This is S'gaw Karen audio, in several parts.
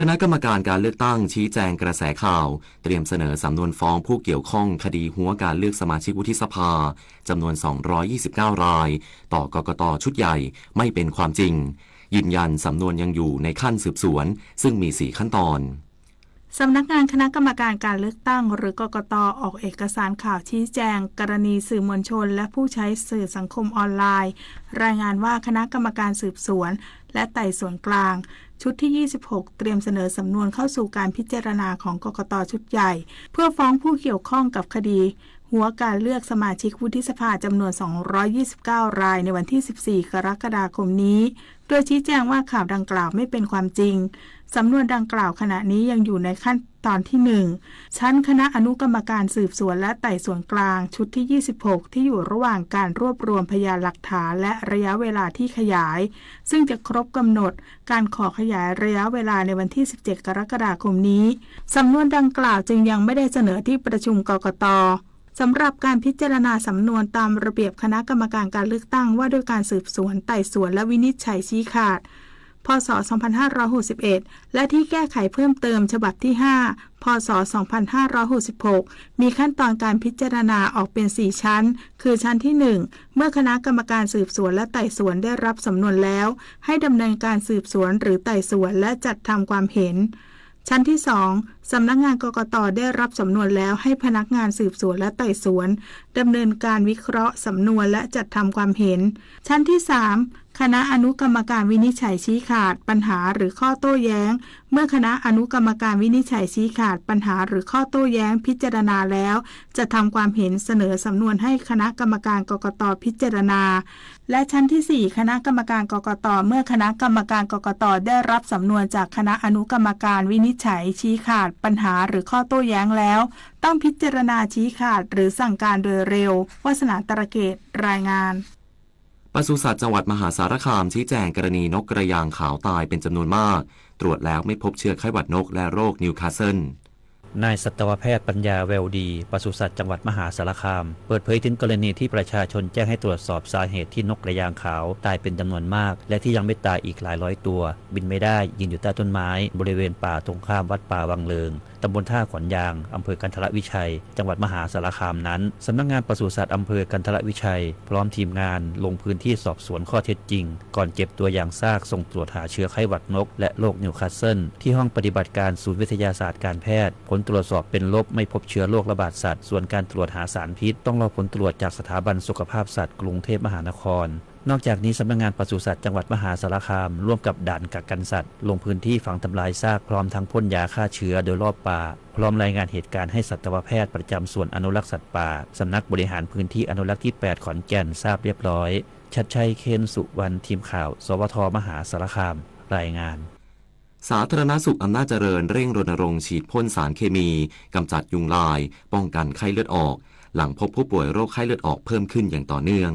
คณะกรรมการการเลือกตั้งชี้แจงกระแสข่าว เตรียมเสนอสำนวนฟ้องผู้เกี่ยวข้องคดีหัวการเลือกสมาชิกวุฒิสภา จำนวน สองร้อยยี่สิบเก้า ราย ต่อกกต ชุดใหญ่ ไม่เป็นความจริง ยืนยันสำนวนยังอยู่ในขั้นสืบสวน ซึ่งมี สี่ ขั้นตอน สำนักงานคณะกรรมการการเลือกตั้ง หรือ กกต ออกเอกสารข่าวชี้แจงกรณีสื่อมวลชนและผู้ใช้สื่อสังคมออนไลน์ รายงานว่าคณะกรรมการสืบสวนและไต่สวนกลาง ชุดที่ ยี่สิบหก เตรียมเสนอสำนวนเข้าสู่การพิจารณาของ กกต ชุดใหญ่ เพื่อฟ้องผู้เกี่ยวข้องกับคดีหัวการเลือกสมาชิกวุฒิสภาจำนวน สองร้อยยี่สิบเก้า ราย ในวันที่ สิบสี่ กรกฎาคมนี้ โดยชี้แจงว่าข่าวดังกล่าวไม่เป็นความจริง สำนวนดังกล่าวขณะนี้ยังอยู่ในขั้นตอนที่ หนึ่ง ชั้นคณะอนุกรรมการสืบสวนและไต่สวนกลาง ชุดที่ ยี่สิบหก ที่อยู่ระหว่างการรวบรวมพยานหลักฐานและระยะเวลาที่ขยาย ซึ่งจะครบกำหนดการขอขยายระยะเวลาในวันที่ สิบเจ็ด กรกฎาคมนี้ สำนวนดังกล่าวจึงยังไม่ได้เสนอที่ประชุม กกต สำหรับการพิจารณาสำนวนตามระเบียบคณะกรรมการการเลือกตั้งว่าด้วยการสืบสวน ไต่สวน และวินิจฉัยชี้ขาด พ.ศ. สองพันห้าร้อยหกสิบเอ็ด และที่แก้ไขเพิ่มเติมฉบับที่ ห้า พ.ศ. สองพันห้าร้อยหกสิบหก มีขั้นตอนการพิจารณาออกเป็น สี่ ชั้น คือชั้นที่ หนึ่ง เมื่อคณะกรรมการสืบสวนและไต่สวนได้รับสำนวนแล้ว ให้ดำเนินการสืบสวนหรือไต่สวนและจัดทำความเห็น ชั้นที่ สอง สำนักงาน กกต ได้รับสำนวนแล้วให้พนักงานสืบสวนและไต่สวนดำเนินการวิเคราะห์สำนวนและจัดทำความเห็น ชั้นที่ สาม คณะอนุกรรมการวินิจฉัยชี้ขาดปัญหาหรือข้อโต้แย้ง เมื่อคณะอนุกรรมการวินิจฉัยชี้ขาดปัญหาหรือข้อโต้แย้งพิจารณาแล้ว จะทำความเห็นเสนอสำนวนให้คณะกรรมการ กกต พิจารณา และชั้นที่ สี่ คณะกรรมการ กกต เมื่อคณะกรรมการ กกต ได้รับสำนวนจากคณะอนุกรรมการวินิจฉัยชี้ขาดปัญหาหรือข้อโต้แย้งแล้ว ต้องพิจารณาชี้ขาดหรือสั่งการโดยเร็ว วาสนา ตระเกต รายงาน ปศุสัตว์จังหวัดมหาสารคามชี้แจงกรณีนกกระยางขาวตายเป็นจำนวนมาก ตรวจแล้วไม่พบเชื้อไข้หวัดนกและโรคนิวคาสเซิล นายสัตวแพทย์ปัญญา แววดี ปศุสัตว์จังหวัดมหาสารคาม เปิดเผยถึงกรณีที่ประชาชนแจ้งให้ตรวจสอบสาเหตุที่นกกระยางขาวตายเป็นจำนวนมาก และที่ยังไม่ตายอีกหลายร้อยตัว บินไม่ได้ ยืนอยู่ใต้ต้นไม้ บริเวณป่าตรงข้ามวัดป่าวังเลิง ตำบลท่าขอนยาง อำเภอกันทรวิชัย จังหวัดมหาสารคามนั้น สำนักงานปศุสัตว์อำเภอกันทรวิชัย พร้อมทีมงานลงพื้นที่สอบสวนข้อเท็จจริง ก่อนเก็บตัวอย่างซากส่งตรวจหาเชื้อไข้หวัดนกและโรคนิวคาสเซิล ที่ห้องปฏิบัติการศูนย์วิทยาศาสตร์การแพทย์ ผลตรวจสอบเป็นลบ ไม่พบเชื้อโรคระบาดสัตว์ ส่วนการตรวจหาสารพิษ ต้องรอผลตรวจจากสถาบันสุขภาพสัตว์กรุงเทพมหานคร นอกจากนี้สำนักงานปศุสัตว์จังหวัดมหาสารคาม ร่วมกับด่านกักกันสัตว์ ลงพื้นที่ฝังทำลายซากพร้อมทั้งพ่นยาฆ่าเชื้อโดยรอบป่า พร้อมรายงานเหตุการณ์ให้สัตวแพทย์ประจำส่วนอนุรักษ์สัตว์ป่า สำนักบริหารพื้นที่อนุรักษ์ที่ แปด ขอนแก่นทราบเรียบร้อย ชัดชัย เคนสุวรรณ ทีมข่าว สวท มหาสารคาม รายงาน สาธารณสุขอำนาจเจริญเร่งรณรงค์ฉีดพ่นสารเคมีกำจัดยุงลาย ป้องกันไข้เลือดออก หลังพบผู้ป่วยโรคไข้เลือดออกเพิ่มขึ้นอย่างต่อเนื่อง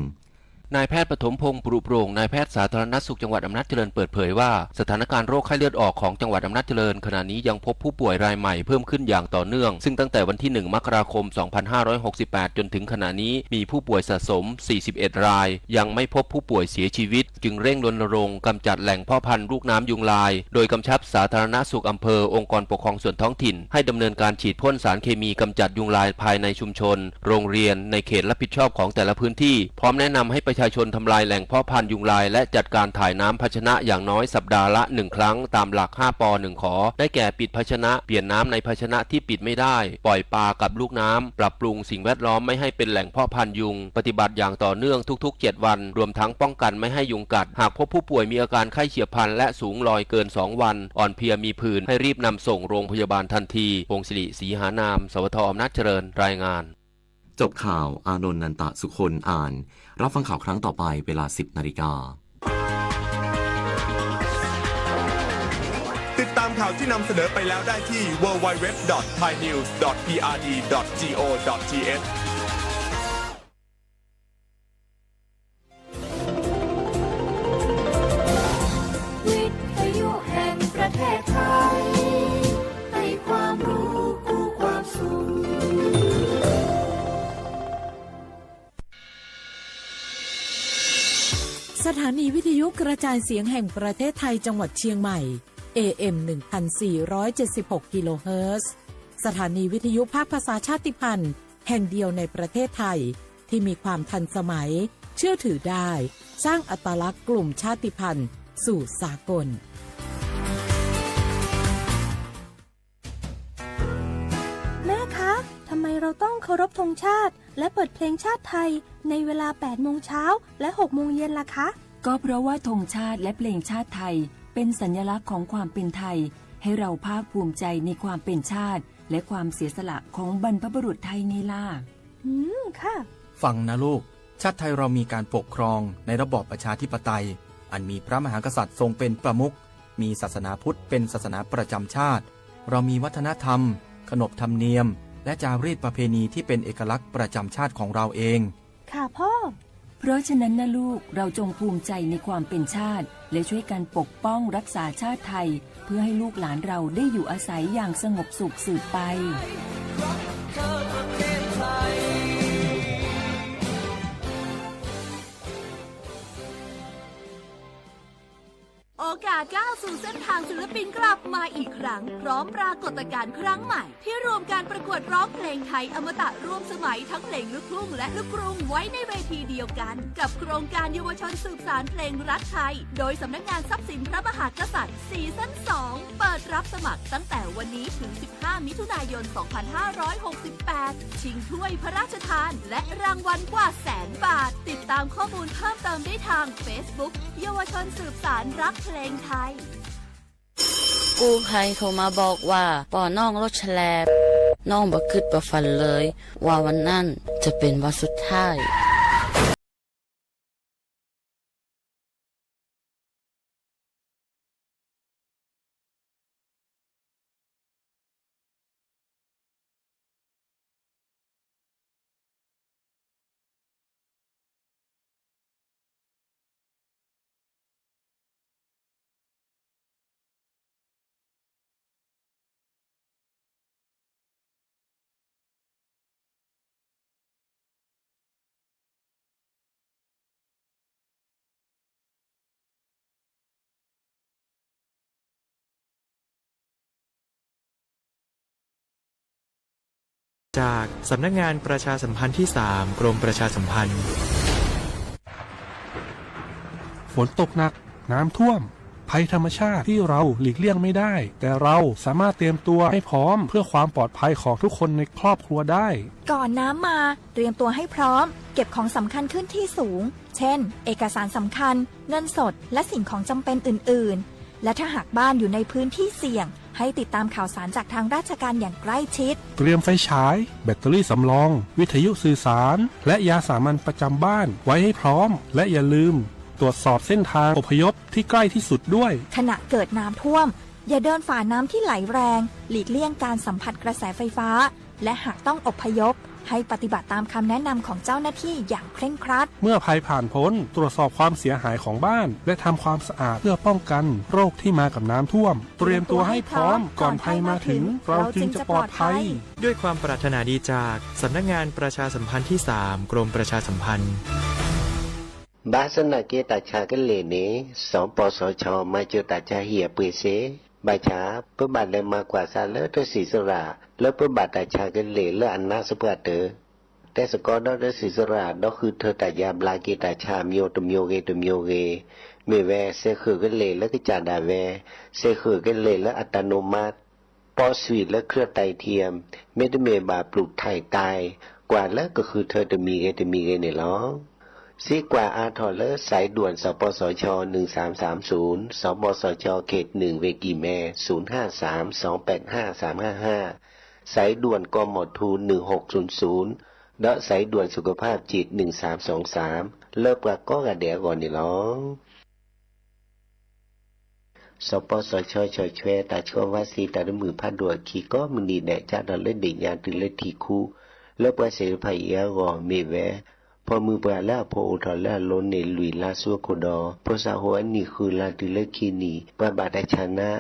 นายแพทย์ปฐมพงษ์ ปรุโปร่ง นายแพทย์สาธารณสุขจังหวัดอำนาจเจริญเปิดเผยว่า สถานการณ์โรคไข้เลือดออกของจังหวัดอำนาจเจริญ ขณะนี้ยังพบผู้ป่วยรายใหม่เพิ่มขึ้นอย่างต่อเนื่อง ซึ่งตั้งแต่วันที่ หนึ่ง มกราคม สองพันห้าร้อยหกสิบแปด จนถึงขณะนี้ มีผู้ป่วยสะสม สี่สิบเอ็ด ราย ยังไม่พบผู้ป่วยเสียชีวิต จึงเร่งรณรงค์กำจัดแหล่งเพาะพันธุ์ลูกน้ำยุงลาย โดยกำชับสาธารณสุขอำเภอ องค์กรปกครองส่วนท้องถิ่น ให้ดำเนินการฉีดพ่นสารเคมีกำจัดยุงลายภายในชุมชน โรงเรียน ในเขตรับผิดชอบของแต่ละพื้นที่ พร้อมแนะนำให้ประชาชนทำลายแหล่งเพาะพันธุ์ยุงลาย และจัดการถ่ายน้ำภาชนะอย่างน้อยสัปดาห์ละหนึ่งครั้ง ตามหลัก ห้า ป หนึ่ง ขอ ได้แก่ ปิดภาชนะ เปลี่ยนน้ำในภาชนะที่ปิดไม่ได้ ปล่อยปลากับลูกน้ำ ปรับปรุงสิ่งแวดล้อมไม่ให้เป็นแหล่งเพาะพันธุ์ยุง ปฏิบัติอย่างต่อเนื่องทุกๆ เจ็ดวัน รวมทั้งป้องกันไม่ให้ยุงกัด หากพบผู้ป่วยมีอาการไข้เฉียบพลันและสูงลอยเกิน สอง วัน อ่อนเพลียมีผื่น ให้รีบนำส่งโรงพยาบาลทันที พงศิริ ศรีหานาม สวท อำนาจเจริญ รายงาน จบข่าว อานนท์ นันตะสุคน อ่าน รับฟังข่าวครั้งต่อไปเวลา สิบนาฬิกา ติดตามข่าวที่นำเสนอไปแล้วได้ที่ ดับเบิลยู ดับเบิลยู ดับเบิลยู ดอท ไทยนิวส์ ดอท พีอาร์ดี ดอท จี โอ ดอท ที เอช วิทยุแห่งประเทศไทย ให้ความรู้คู่ความสุข สถานีวิทยุกระจายเสียงแห่งประเทศไทยจังหวัดเชียงใหม่ เอ เอ็ม หนึ่งพันสี่ร้อยเจ็ดสิบหกกิโลเฮิรตซ์ สถานีวิทยุภาคภาษาชาติพันธุ์แห่งเดียวในประเทศไทย ที่มีความทันสมัย เชื่อถือได้ สร้างอัตลักษณ์กลุ่มชาติพันธุ์สู่สากล แม่คะ ทำไมเราต้องเคารพธงชาติ และเปิดเพลงชาติไทย ในเวลาแปดโมงเช้า และหกโมงเย็นล่ะคะ ก็เพราะว่าธงชาติและเพลงชาติไทย เป็นสัญลักษณ์ของความเป็นไทย ให้เราภาคภูมิใจในความเป็นชาติ และความเสียสละของบรรพบุรุษไทยไงล่ะ อืม ค่ะ ฟังนะลูก ชาติไทยเรามีการปกครองในระบอบประชาธิปไตย อันมีพระมหากษัตริย์ทรงเป็นประมุข มีศาสนาพุทธเป็นศาสนาประจำชาติ เรามีวัฒนธรรม ขนบธรรมเนียม และจารีตประเพณีที่เป็นเอกลักษณ์ประจำชาติของเราเอง ค่ะพ่อ เพราะฉะนั้นนะลูก เราจงภูมิใจในความเป็นชาติ และช่วยกันปกป้องรักษาชาติไทย เพื่อให้ลูกหลานเราได้อยู่อาศัยอย่างสงบสุขสืบไป โอกาสก้าวสู่เส้นทางศิลปินกลับมาอีกครั้ง พร้อมปรากฏการณ์ครั้งใหม่ ที่รวมการประกวดร้องเพลงไทยอมตะร่วมสมัยทั้งเพลงลูกทุ่งและลูกกรุงไว้ในเวทีเดียวกัน กับโครงการเยาวชนสืบสานเพลงรักไทย โดยสำนักงานทรัพย์สินพระมหากษัตริย์ ซีซั่นสอง เปิดรับสมัครตั้งแต่วันนี้ถึง สิบห้า มิถุนายน สองพันห้าร้อยหกสิบแปด ชิงถ้วยพระราชทาน และรางวัลกว่าแสนบาท ติดตามข้อมูลเพิ่มเติมได้ทาง Facebook เยาวชนสืบสานรักเพลงไทย กู้ภัยโทรมาบอกว่า ปอน้องรถแฉลบ น้องบ่คิดบ่ฝันเลย ว่าวันนั้นจะเป็นวันสุดท้าย จากสำนักงานประชาสัมพันธ์ที่สาม กรมประชาสัมพันธ์ ฝนตกหนัก น้ำท่วม ภัยธรรมชาติที่เราหลีกเลี่ยงไม่ได้ แต่เราสามารถเตรียมตัวให้พร้อมเพื่อความปลอดภัยของทุกคนในครอบครัวได้ ก่อนน้ำมา เตรียมตัวให้พร้อม เก็บของสำคัญขึ้นที่สูง เช่น เอกสารสำคัญ เงินสด และสิ่งของจำเป็นอื่นๆ และถ้าหากบ้านอยู่ในพื้นที่เสี่ยง ให้ติดตามข่าวสารจากทางราชการอย่างใกล้ชิด เตรียมไฟฉาย แบตเตอรี่สำรอง วิทยุสื่อสาร และยาสามัญประจำบ้านไว้ให้พร้อม และอย่าลืมตรวจสอบเส้นทางอพยพที่ใกล้ที่สุดด้วย ขณะเกิดน้ำท่วม อย่าเดินฝ่าน้ำที่ไหลแรง หลีกเลี่ยงการสัมผัสกระแสไฟฟ้า และหากต้องอพยพ ให้ปฏิบัติตามคำแนะนำของเจ้าหน้าที่อย่างเคร่งครัด เมื่อภัยผ่านพ้น ตรวจสอบความเสียหายของบ้าน และทำความสะอาดเพื่อป้องกันโรคที่มากับน้ำท่วม เตรียมตัวให้พร้อม ก่อนภัยมาถึง เราจึงจะปลอดภัย ด้วยความปรารถนาดีจากสำนักงานประชาสัมพันธ์ที่สาม กรมประชาสัมพันธ์ ဘၣ်ဆၣ်သနာ်က့ တၢ်ဆါကလဲာ်န့ၣ် စီၤပီစီၤဆီ မၤစၢၤတၢ်ဆါဟံၣ်အပှ့ၤစ့, ဘၣ်ဆၣ် ပဘၣ်လဲၤမၤကွၢ်ဆၢလၢတၢ်စံးစရၣ် လၢပဘၣ်တၢ်ဆါကလဲာ်လၢအနါစပှၢ်တၢၢ်, တဲသကိးဒီးတၢ်စံးစရၣ် ဒီးဃုထၢတၢ်ယါဘျါက့ၤတၢ်ဆါ မျိုးတမျိုးဂ့ၤတမျိုးဂ့ၤ, မ့ၢ်ဝဲ စဲးဃုာ်ကလဲာ်လၢကစၢ်ဒၣ်ဝဲ, စဲးဃုာ်ကလဲာ်လၢအတၢ်နိးမါ ပီဆွံၣ်လၢ เครื่องไตเทียม မ့တမ့ၢ်ဘၣ် ပျူၢ်ထၢၣ်တၢ် ကွၢ်လၢကဃုထၢတမံၤဂ့ၤတမံၤဂ့ၤန့ၣ်လီၤ. စ့ကွၢ်အါထီၣ်လၢ สายด่วน สปสช หนึ่งสามสามศูนย์, สปสช เขตหนึ่ง เวกีแม ศูนย์ห้าสาม สองแปดห้า สามห้าห้า, สายด่วน กมท หนึ่งหกศูนย์ศูนย์ ဒီး สายด่วนสุขภาพจิต หนึ่งสามสองสาม လၢပှၤကိးဂၤဒဲးအဂီၢ်န့ၣ်လီၤ. စီၤပီစီၤဆၢ ဆီၣ်ထွဲတၢ်ဆှၢဝါစ့တၢ်တမုာ်ဖးဒိၣ်အခံ ကိးမုၢ်နံၤဒဲး စးထီၣ်လၢဒ့ၣ်ညါတုၤလၢထံၣ်ခူ လၢပှၤသ့ၣ်တဖၣ်အံၤအဂီၢ် မ့ၢ်ဝဲ ဖီမုၢ်ပှၢ်လၢအဖိအိၣ်ထီၣ်လၢအလိၤန့ၣ် လွံၢ်လါဆူအခိၣ်ဒီး ဖိသၣ်ဟိၣ်အနံၣ်ဃုလါတုၤလၢခံနံၣ် ပှၤဘၣ်တၢ်ဆါနါ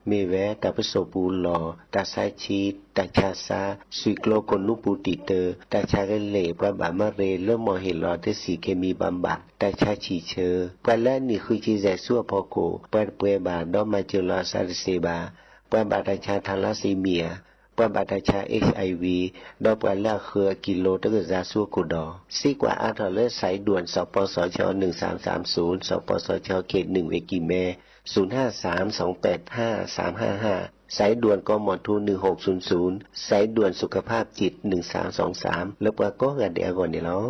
မ့ၢ်ဝဲတၢ်ပစိာ်ပူၤလီၢ်, တၢ်ဆါဆံ, တၢ်ဆါစါ, စွံၣ်ကျိကိၣ်နူပူၤတံာ်တၢ, တၢ်ဆါကလ့ၢ်, ပှၤဘၣ်မၤရ့လိမီၢ်ဟ့ၣ်လီၤတဆံး chemical ဘၣ်ဘၣ်, တၢ်ဆါဆံၣ်ဆၢ, ပှၤလၢအနံၣ်ဃုဆံယဲၢ်ဆူအဖီခိၣ် ပှၤတပှဲၤဘၣ် ဒီးမၤစၢၤလီၤအသးတသ့ဘၣ်, ပှၤဘၣ်တၢ်ဆါ thalassemia, ပှၤဘၣ်တၢ်ဆါ HIV, ဒီးပှၤလၢအဃၢၤအကံလိတကစၢ်ဆူအခိၣ်ဒီး, စံးကွၢ်အါထီၣ်လၢ စဲးဒွဲၣ် စပစၢ နွံစၢမ်စၢမ်သုၣ်, စပစၢ ခ့ၣ်နွံဝ့ၢ်ကံၢ်မဲ, သုၣ်နၢ်စၢမ် သွင်ပႅတ်ၢ်သၢ သၢမ်ၢ်သၢမ်, စဲးဒွဲၣ် ကီမီၣ်ထူ နွံဟူၣ်သုၣ်သုၣ်, စဲးဒွဲၣ် သုးကဖးပံၣ် နွံစၢမ်သွင်စၢမ် လၢပှၤကိးဂၤဒဲးအဂီၢ်န့ၣ်လီၤ.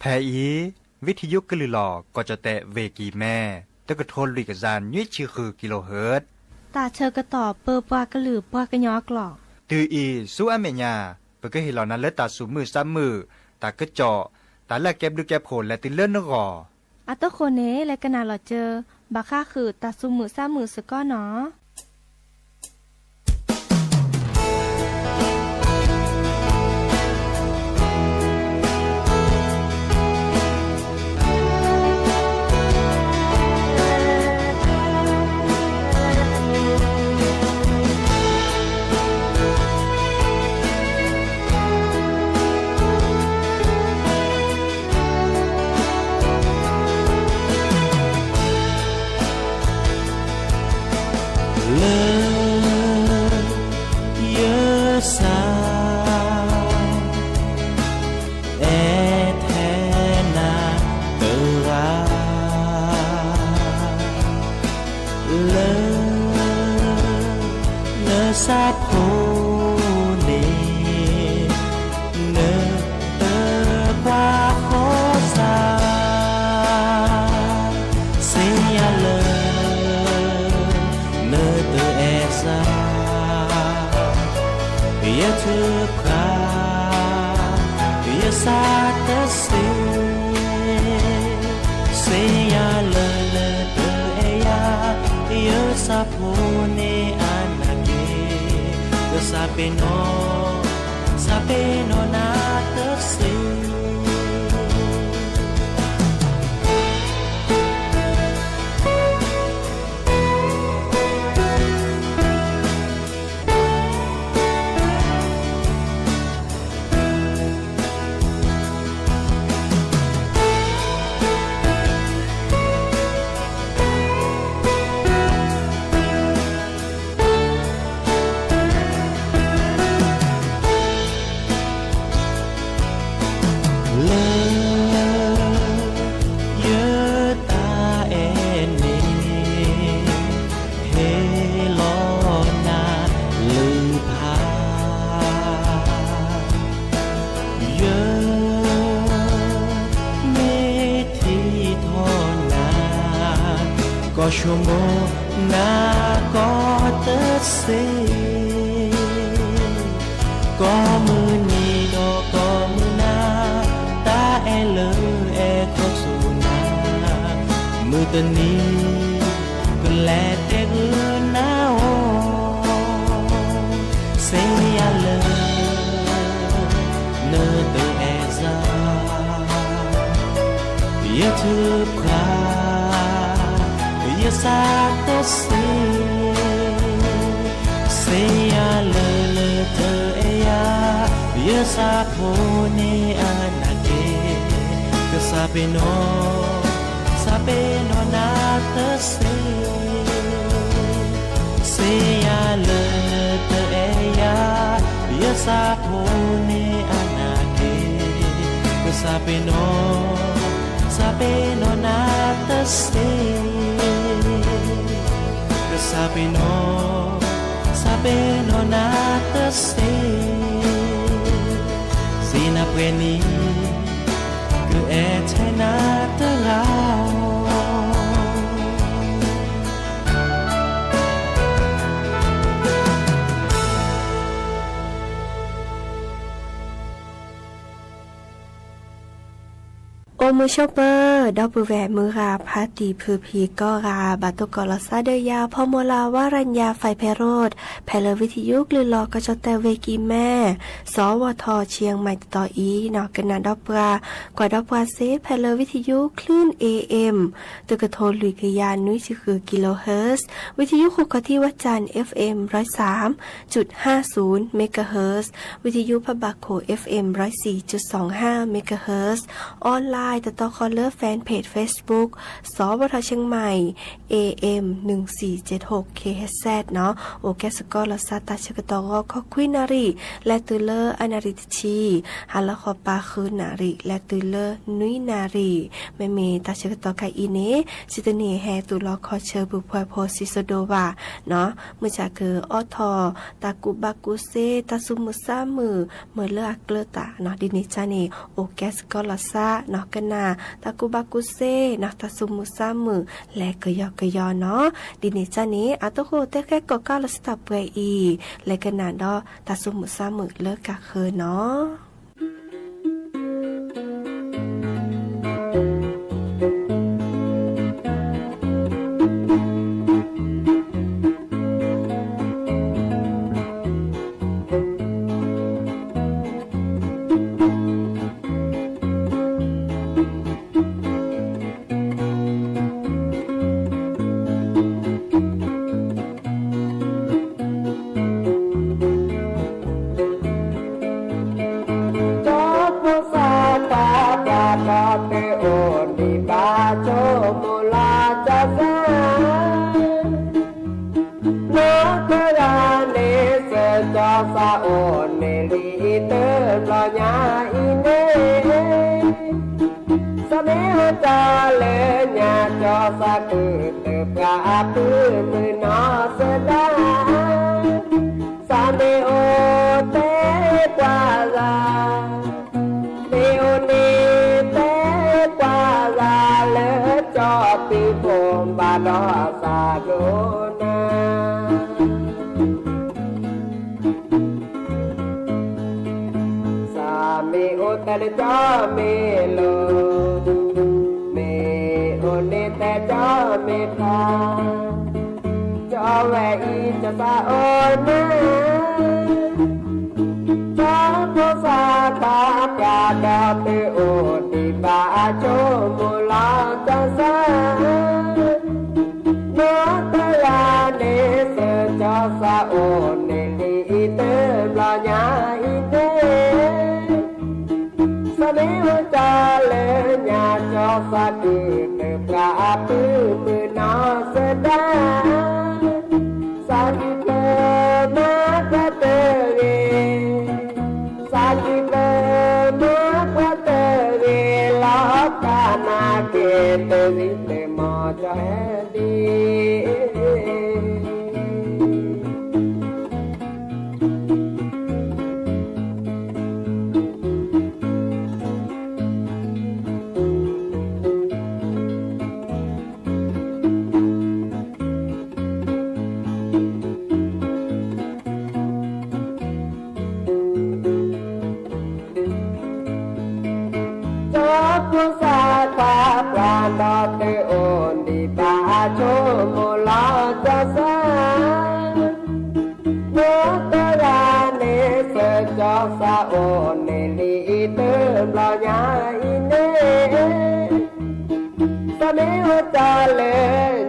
ဖဲအံၤ ဝံထံယိကလုၢ်လီၤ ကီၢ်ကၠီၣ်တဲၣ်ဝ့ၢ်ကံၢ်မဲ, တကထိလွံၢ်ကယၤနွံဆံဃုကံလိဟၢၣ်, တၢ်ဆၢကတီၢ်ပၢပှၤကလုာ်ပှၤကညီအကျိာ်, တုၤအံၤဆူအမဲာ်ညါ ပကဟ့ၣ်လီၤနၤလၢတၢ်သူၣ်မုာ်သးမုာ်, တၢ်ကစီၣ်, တၢ်လၢအကဲဘျုးကဲဖှိၣ်လဲၤတုၤလၢနဂီၢ်. အတဃိန့ၣ် လဲၤကနၣ်လီၤစၢၤ ဘၣ်ဃးဃုာ်တၢ်သူၣ်မုာ်သးမုာ်စ့ၢ်ကီးနီၤ. လၢ ယသး အဲၣ်ထဲနၤတဂၤ လၢ နသးဖိန့ၣ် နတကွၢ်ဃီသး သ့ၣ်ညါလၢ နတအဲၣ်သး ယထုကဖၣ် ယသးတသ့ သ့ၣ်ညါလၢနတအဲၣ်ယၤ ယသးဖိန့ၣ်အနၢ်က့ၤ ကစၢ်ပ့ၤနီၣ် ကစၢ်ပ့ၤနီၣ်နၤတသ့ လၢ ယတၢ်အဲၣ်န့ၣ် ဟ့ၣ်လီၤနၤလုၢ်ဖး ယ မ့ၢ်ထံၣ်ထီၣ်နၤ ကီၢ်ဆိကမိၣ်နၤကီၢ်တသ့ ကိးမုၢ်နံၤဒီးကိးမုၢ်နၤ တၢ်အဲၣ်လၢအဲၣ်ခီဆူနၤ မုၢ်တနံၤ ကလဲၤတဲဂုာ်နၤအီၤ သ့ၣ်ညါလၢ နတအဲၣ်စၢ ယထုကဖၣ် ယသးတသ့ သ့ၣ်ညါလၢ နတအဲၣ်ယၤ ယသးဖိန့ၣ်အနၢ်က့ၤ ကစၢ်ပ့ၤနီၣ် ကစၢ်ပ့ၤနီၣ်နၤတသ့ သ့ၣ်ညါလၢ နတအဲၣ်ယၤ ယသးဖိန့ၣ်အနၢ်က့ၤ ကစၢ်ပ့ၤနီၣ် ပ့ၤနီၢ်နၤတသ့, ကစၢ်ပ့ၤနီၢ်, ကစၢ်ပ့ၤနီၢ်နၤတသ့, စံးနၤပှဲၤနံၤ, ကအဲၣ်ထဲနၤတဂၤဧိၤ. အိၣ်မုာ်ဆိးပၢၤ ဒီပုၢ်ဝဲၢ်မုၢ်ဂၤဖါတံၢ်ဖုဖံကိးဂၤ ဘၣ်တိၢ်ကီးလီၤသးဒီးယၤ ဖီမိၢ်လၢ်ဝါရၤညါ ဖဲးဖဲးရိး ဖဲလၢ ဝံထယုကလုၢ်လီၤကီၢ်ကၠီၣ်တဲၣ်ဝ့ၢ်ကံၢ်မဲၣ် စီၤဝီၤထီၣ်ဆံယဲၢ်မံးတတီၤအံၤနီၤ ကနၣ်ဒီးပှၤ ကွၢ်ဒီးပှၤစ့ၢ် ဖဲလၢ ဝံထယု clean A M တကထိလွံၢ်ကယၤနွံဆံဃု kilohertz, ဝံထယုဃုခီၣ်ထံးဝဲၢ်ကၠၢ် F M ร้อยสามจุดห้าศูนย์ megahertz, ဝံထယုဖးဘၣ်ခိၣ် F M ร้อยสี่จุดสองห้า megahertz, online တတီခီလၢ fan page Facebook စီၤဝီၤထီၣ်ဆံယဲၢ်မံး A M หนึ่งสี่เจ็ดหก K H Z နီၤ အိၣ်ကဲစ့ၢ်ကီးလီၤသးတၢ်ဆၢကတီၢ်ဂီၤခီခွံနၣ်ရံၣ် လဲၤတုၤလၢအနၣ်ရံၣ်တဆံ, ဟါလီၤခီပၤဃုနၣ်ရံၣ် လဲၤတုၤလၢနွံနၣ်ရံၣ်, မ့မ့ၢ်တၢ်ဆၢကတီၢ်ခဲအံၤန့ၣ် စံးတန့ၢ်ဟဲတူၢ်လီၤခီဆၢပူၤဖှဲးဖိစံးစိဒိၣ်ဘၣ်နီၤ မုၢ်ဆါကအိးထီၣ် တၢ်ကူၣ်ဘၣ်ကူၣ်သ့ တၢ်သူၣ်မုာ်သးမုာ် မ့ၢ်လၢအကျၢၤတၢ်နီၤ ဒ်န့ၣ်ကန့ၣ် အိၣ်ကဲစ့ၢ်ကီးလီၤသးနီၤ ကနၣ်တၢ်ကူၣ်ဘၣ်ကူၣ်သ့နီၤ တၢ်သူၣ်မုာ်သးမုာ် လဲၤကယီကယီနီၤ ဒ်န့ၣ်ကန့ၣ် အသကိးတဲဃဲကိးကးလီၤစတၢ်ပှဲၤအံၤ လဲၤကနၣ်ဒီးတၢ်သူၣ်မုာ်သးမုာ်လၢကဃၢၤနီၤ ကၠီဖိသၣ်ခွါပှၤဒီးသုအိၣ်ဒံးဘၣ်ဆိကမိၣ်လီၤကၠီသး နီၢ်သရၣ်န့ၣ် စၢၤကၠီသးအိၣ်န့ၣ်လံ တဘျီညါအံၤန့ၣ် သးမ့ၢ်အိၣ်တၢ်လၢညါ ကၠီသးကုၢ်တပှၢ်အပုၢ်မုၢ်နီၢ်သဒါ သးမ့ၢ်အိၣ်တဲကွၢ်ဂၤ မ့ၢ်အိၣ်န့ၣ်တဲကွၢ်ဂၤလၢ ကၠီပံၤဖိဘၣ်ဒီးသးဒိၣ်နၤ သးမ့ၢ်အိၣ်တဲလၢကၠီမ့ၢ်လိၤ, မ့ၢ်အိၣ်န့ၣ်တဲကၠီမ့ၢ်ဖျါ, ကၠီဝဲအံၤကၠီသးအိၣ်နၤ, ကၠီဖိသၣ်ခွါပှၤဒီးသုအိၣ်ဒံးဘၣ်ဆိကမိၣ်လီၤကၠီသး နီၢ်သရၣ်န့ၣ် စၢၤကၠီသးအိၣ်န့ၣ်လံ တဘျီညါအံၤန့ၣ်, သးမ့ၢ်အိၣ်တၢ်လၢညါ ကၠီသးကုၢ်တပှၢ်အပုၢ်မုၢ်နီၢ်သဒါ, သးစံးပၢၤမၤပှၤတဂ့ၤ, သးစံးပၢၤမၤပှၤတဂ့ၤ လီၤကနၣ်က့ၤတဂ့ၤ တမီၤကၠီဟဲဒံး ကၠီဖိသၣ်ခွါပှၤဒီးသုအိၣ်ဒံးဘၣ်ဆိကမိၣ်လီၤကၠီသး, နီၢ်သရၣ်န့ၣ် စၢၤကၠီသးအိၣ်န့ၣ်လံ တဘျီညါအံၤန့ၣ် သးမ့ၢ်အိၣ်တၢ်လၢ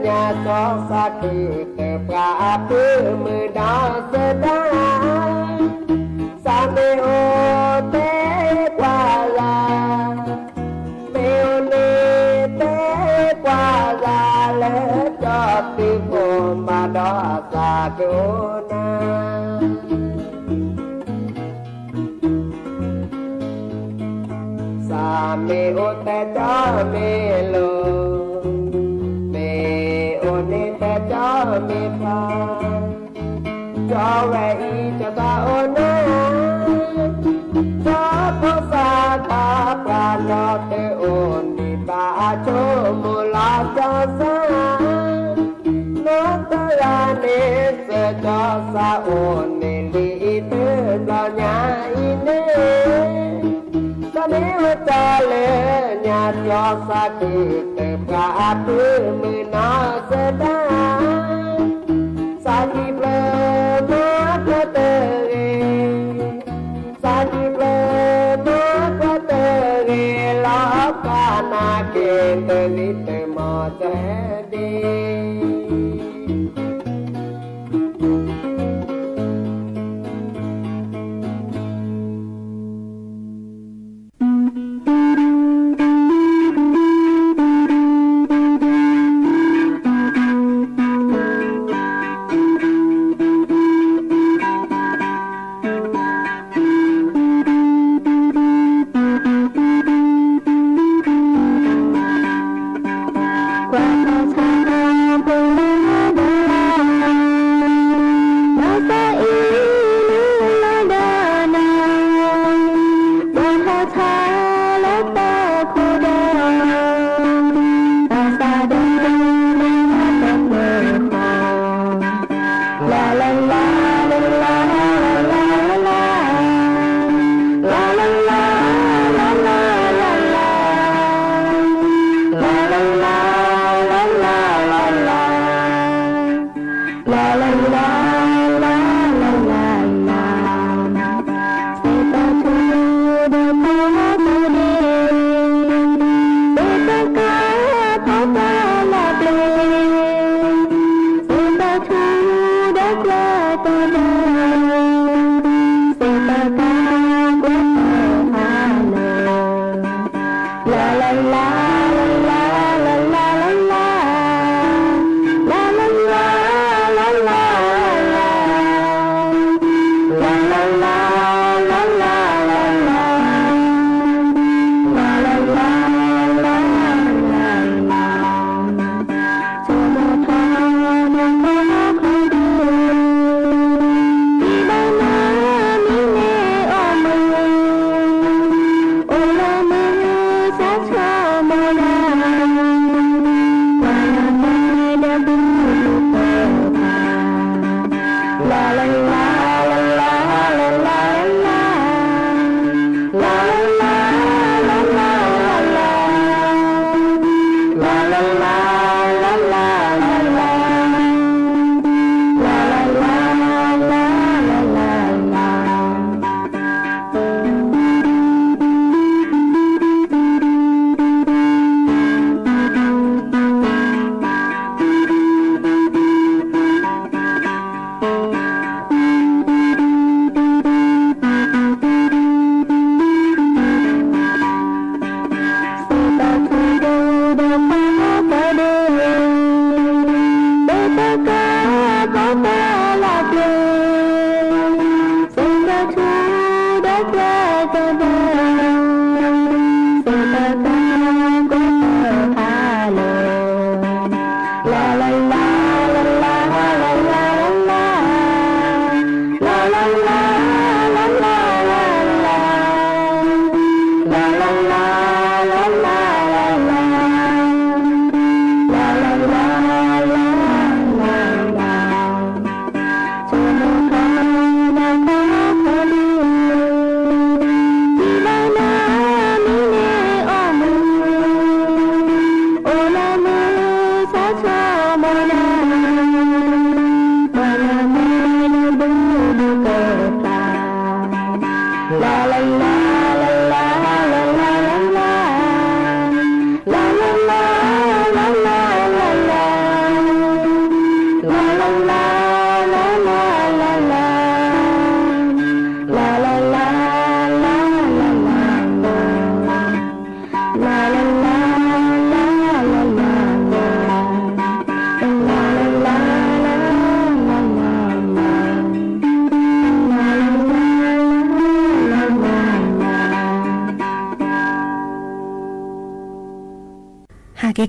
ညါ ကၠီသးကုၢ်တပှၢ်အပုၢ်မုၢ်နီၢ်သဒါ, သးမ့ၢ်အိၣ်တဲကွၢ်ဂၤ, မ့ၢ်အိၣ်န့ၣ်တဲကွၢ်ဂၤလၢ ကၠီပံၤဖိဘၣ်ဒီးသးဒိၣ်နၤ, သး မ့ၢ်အိၣ်တဲကၠီမ့ၢ်လိၤ, မ့ၢ်အိၣ်န့ၣ်တဲကၠီမ့ၢ်ဖျါ, ကၠီဝဲအံၤကၠီသးအိၣ်နီၤ, ကၠီဖိသၣ်ခွါပှၤဒီးတအိၣ်န့ၣ် ဘၣ်အဆိကမိၣ်လီၤကၠီသး, နီၢ်သရၣ်န့ၣ် စၢၤကၠီသးအိၣ်န့ၣ် လံာ်အံၤတဘျီညါအံၤန့ၣ် သးန့ၣ်အိၣ်တၢ်လၢညါ ကၠီသးခုတပှၢ်အပုၢ်မုၣ်နီၢ်သဒါ, သးကံၢ်ပျၢၤမၤပှဲၤတဂ့ၤ, သးကံၢ်ပျၢၤမၤပှဲၤတဂ့ၤ လီၤပှၤနာ်က့ၤ တလံၤတမီၢ်တဒ့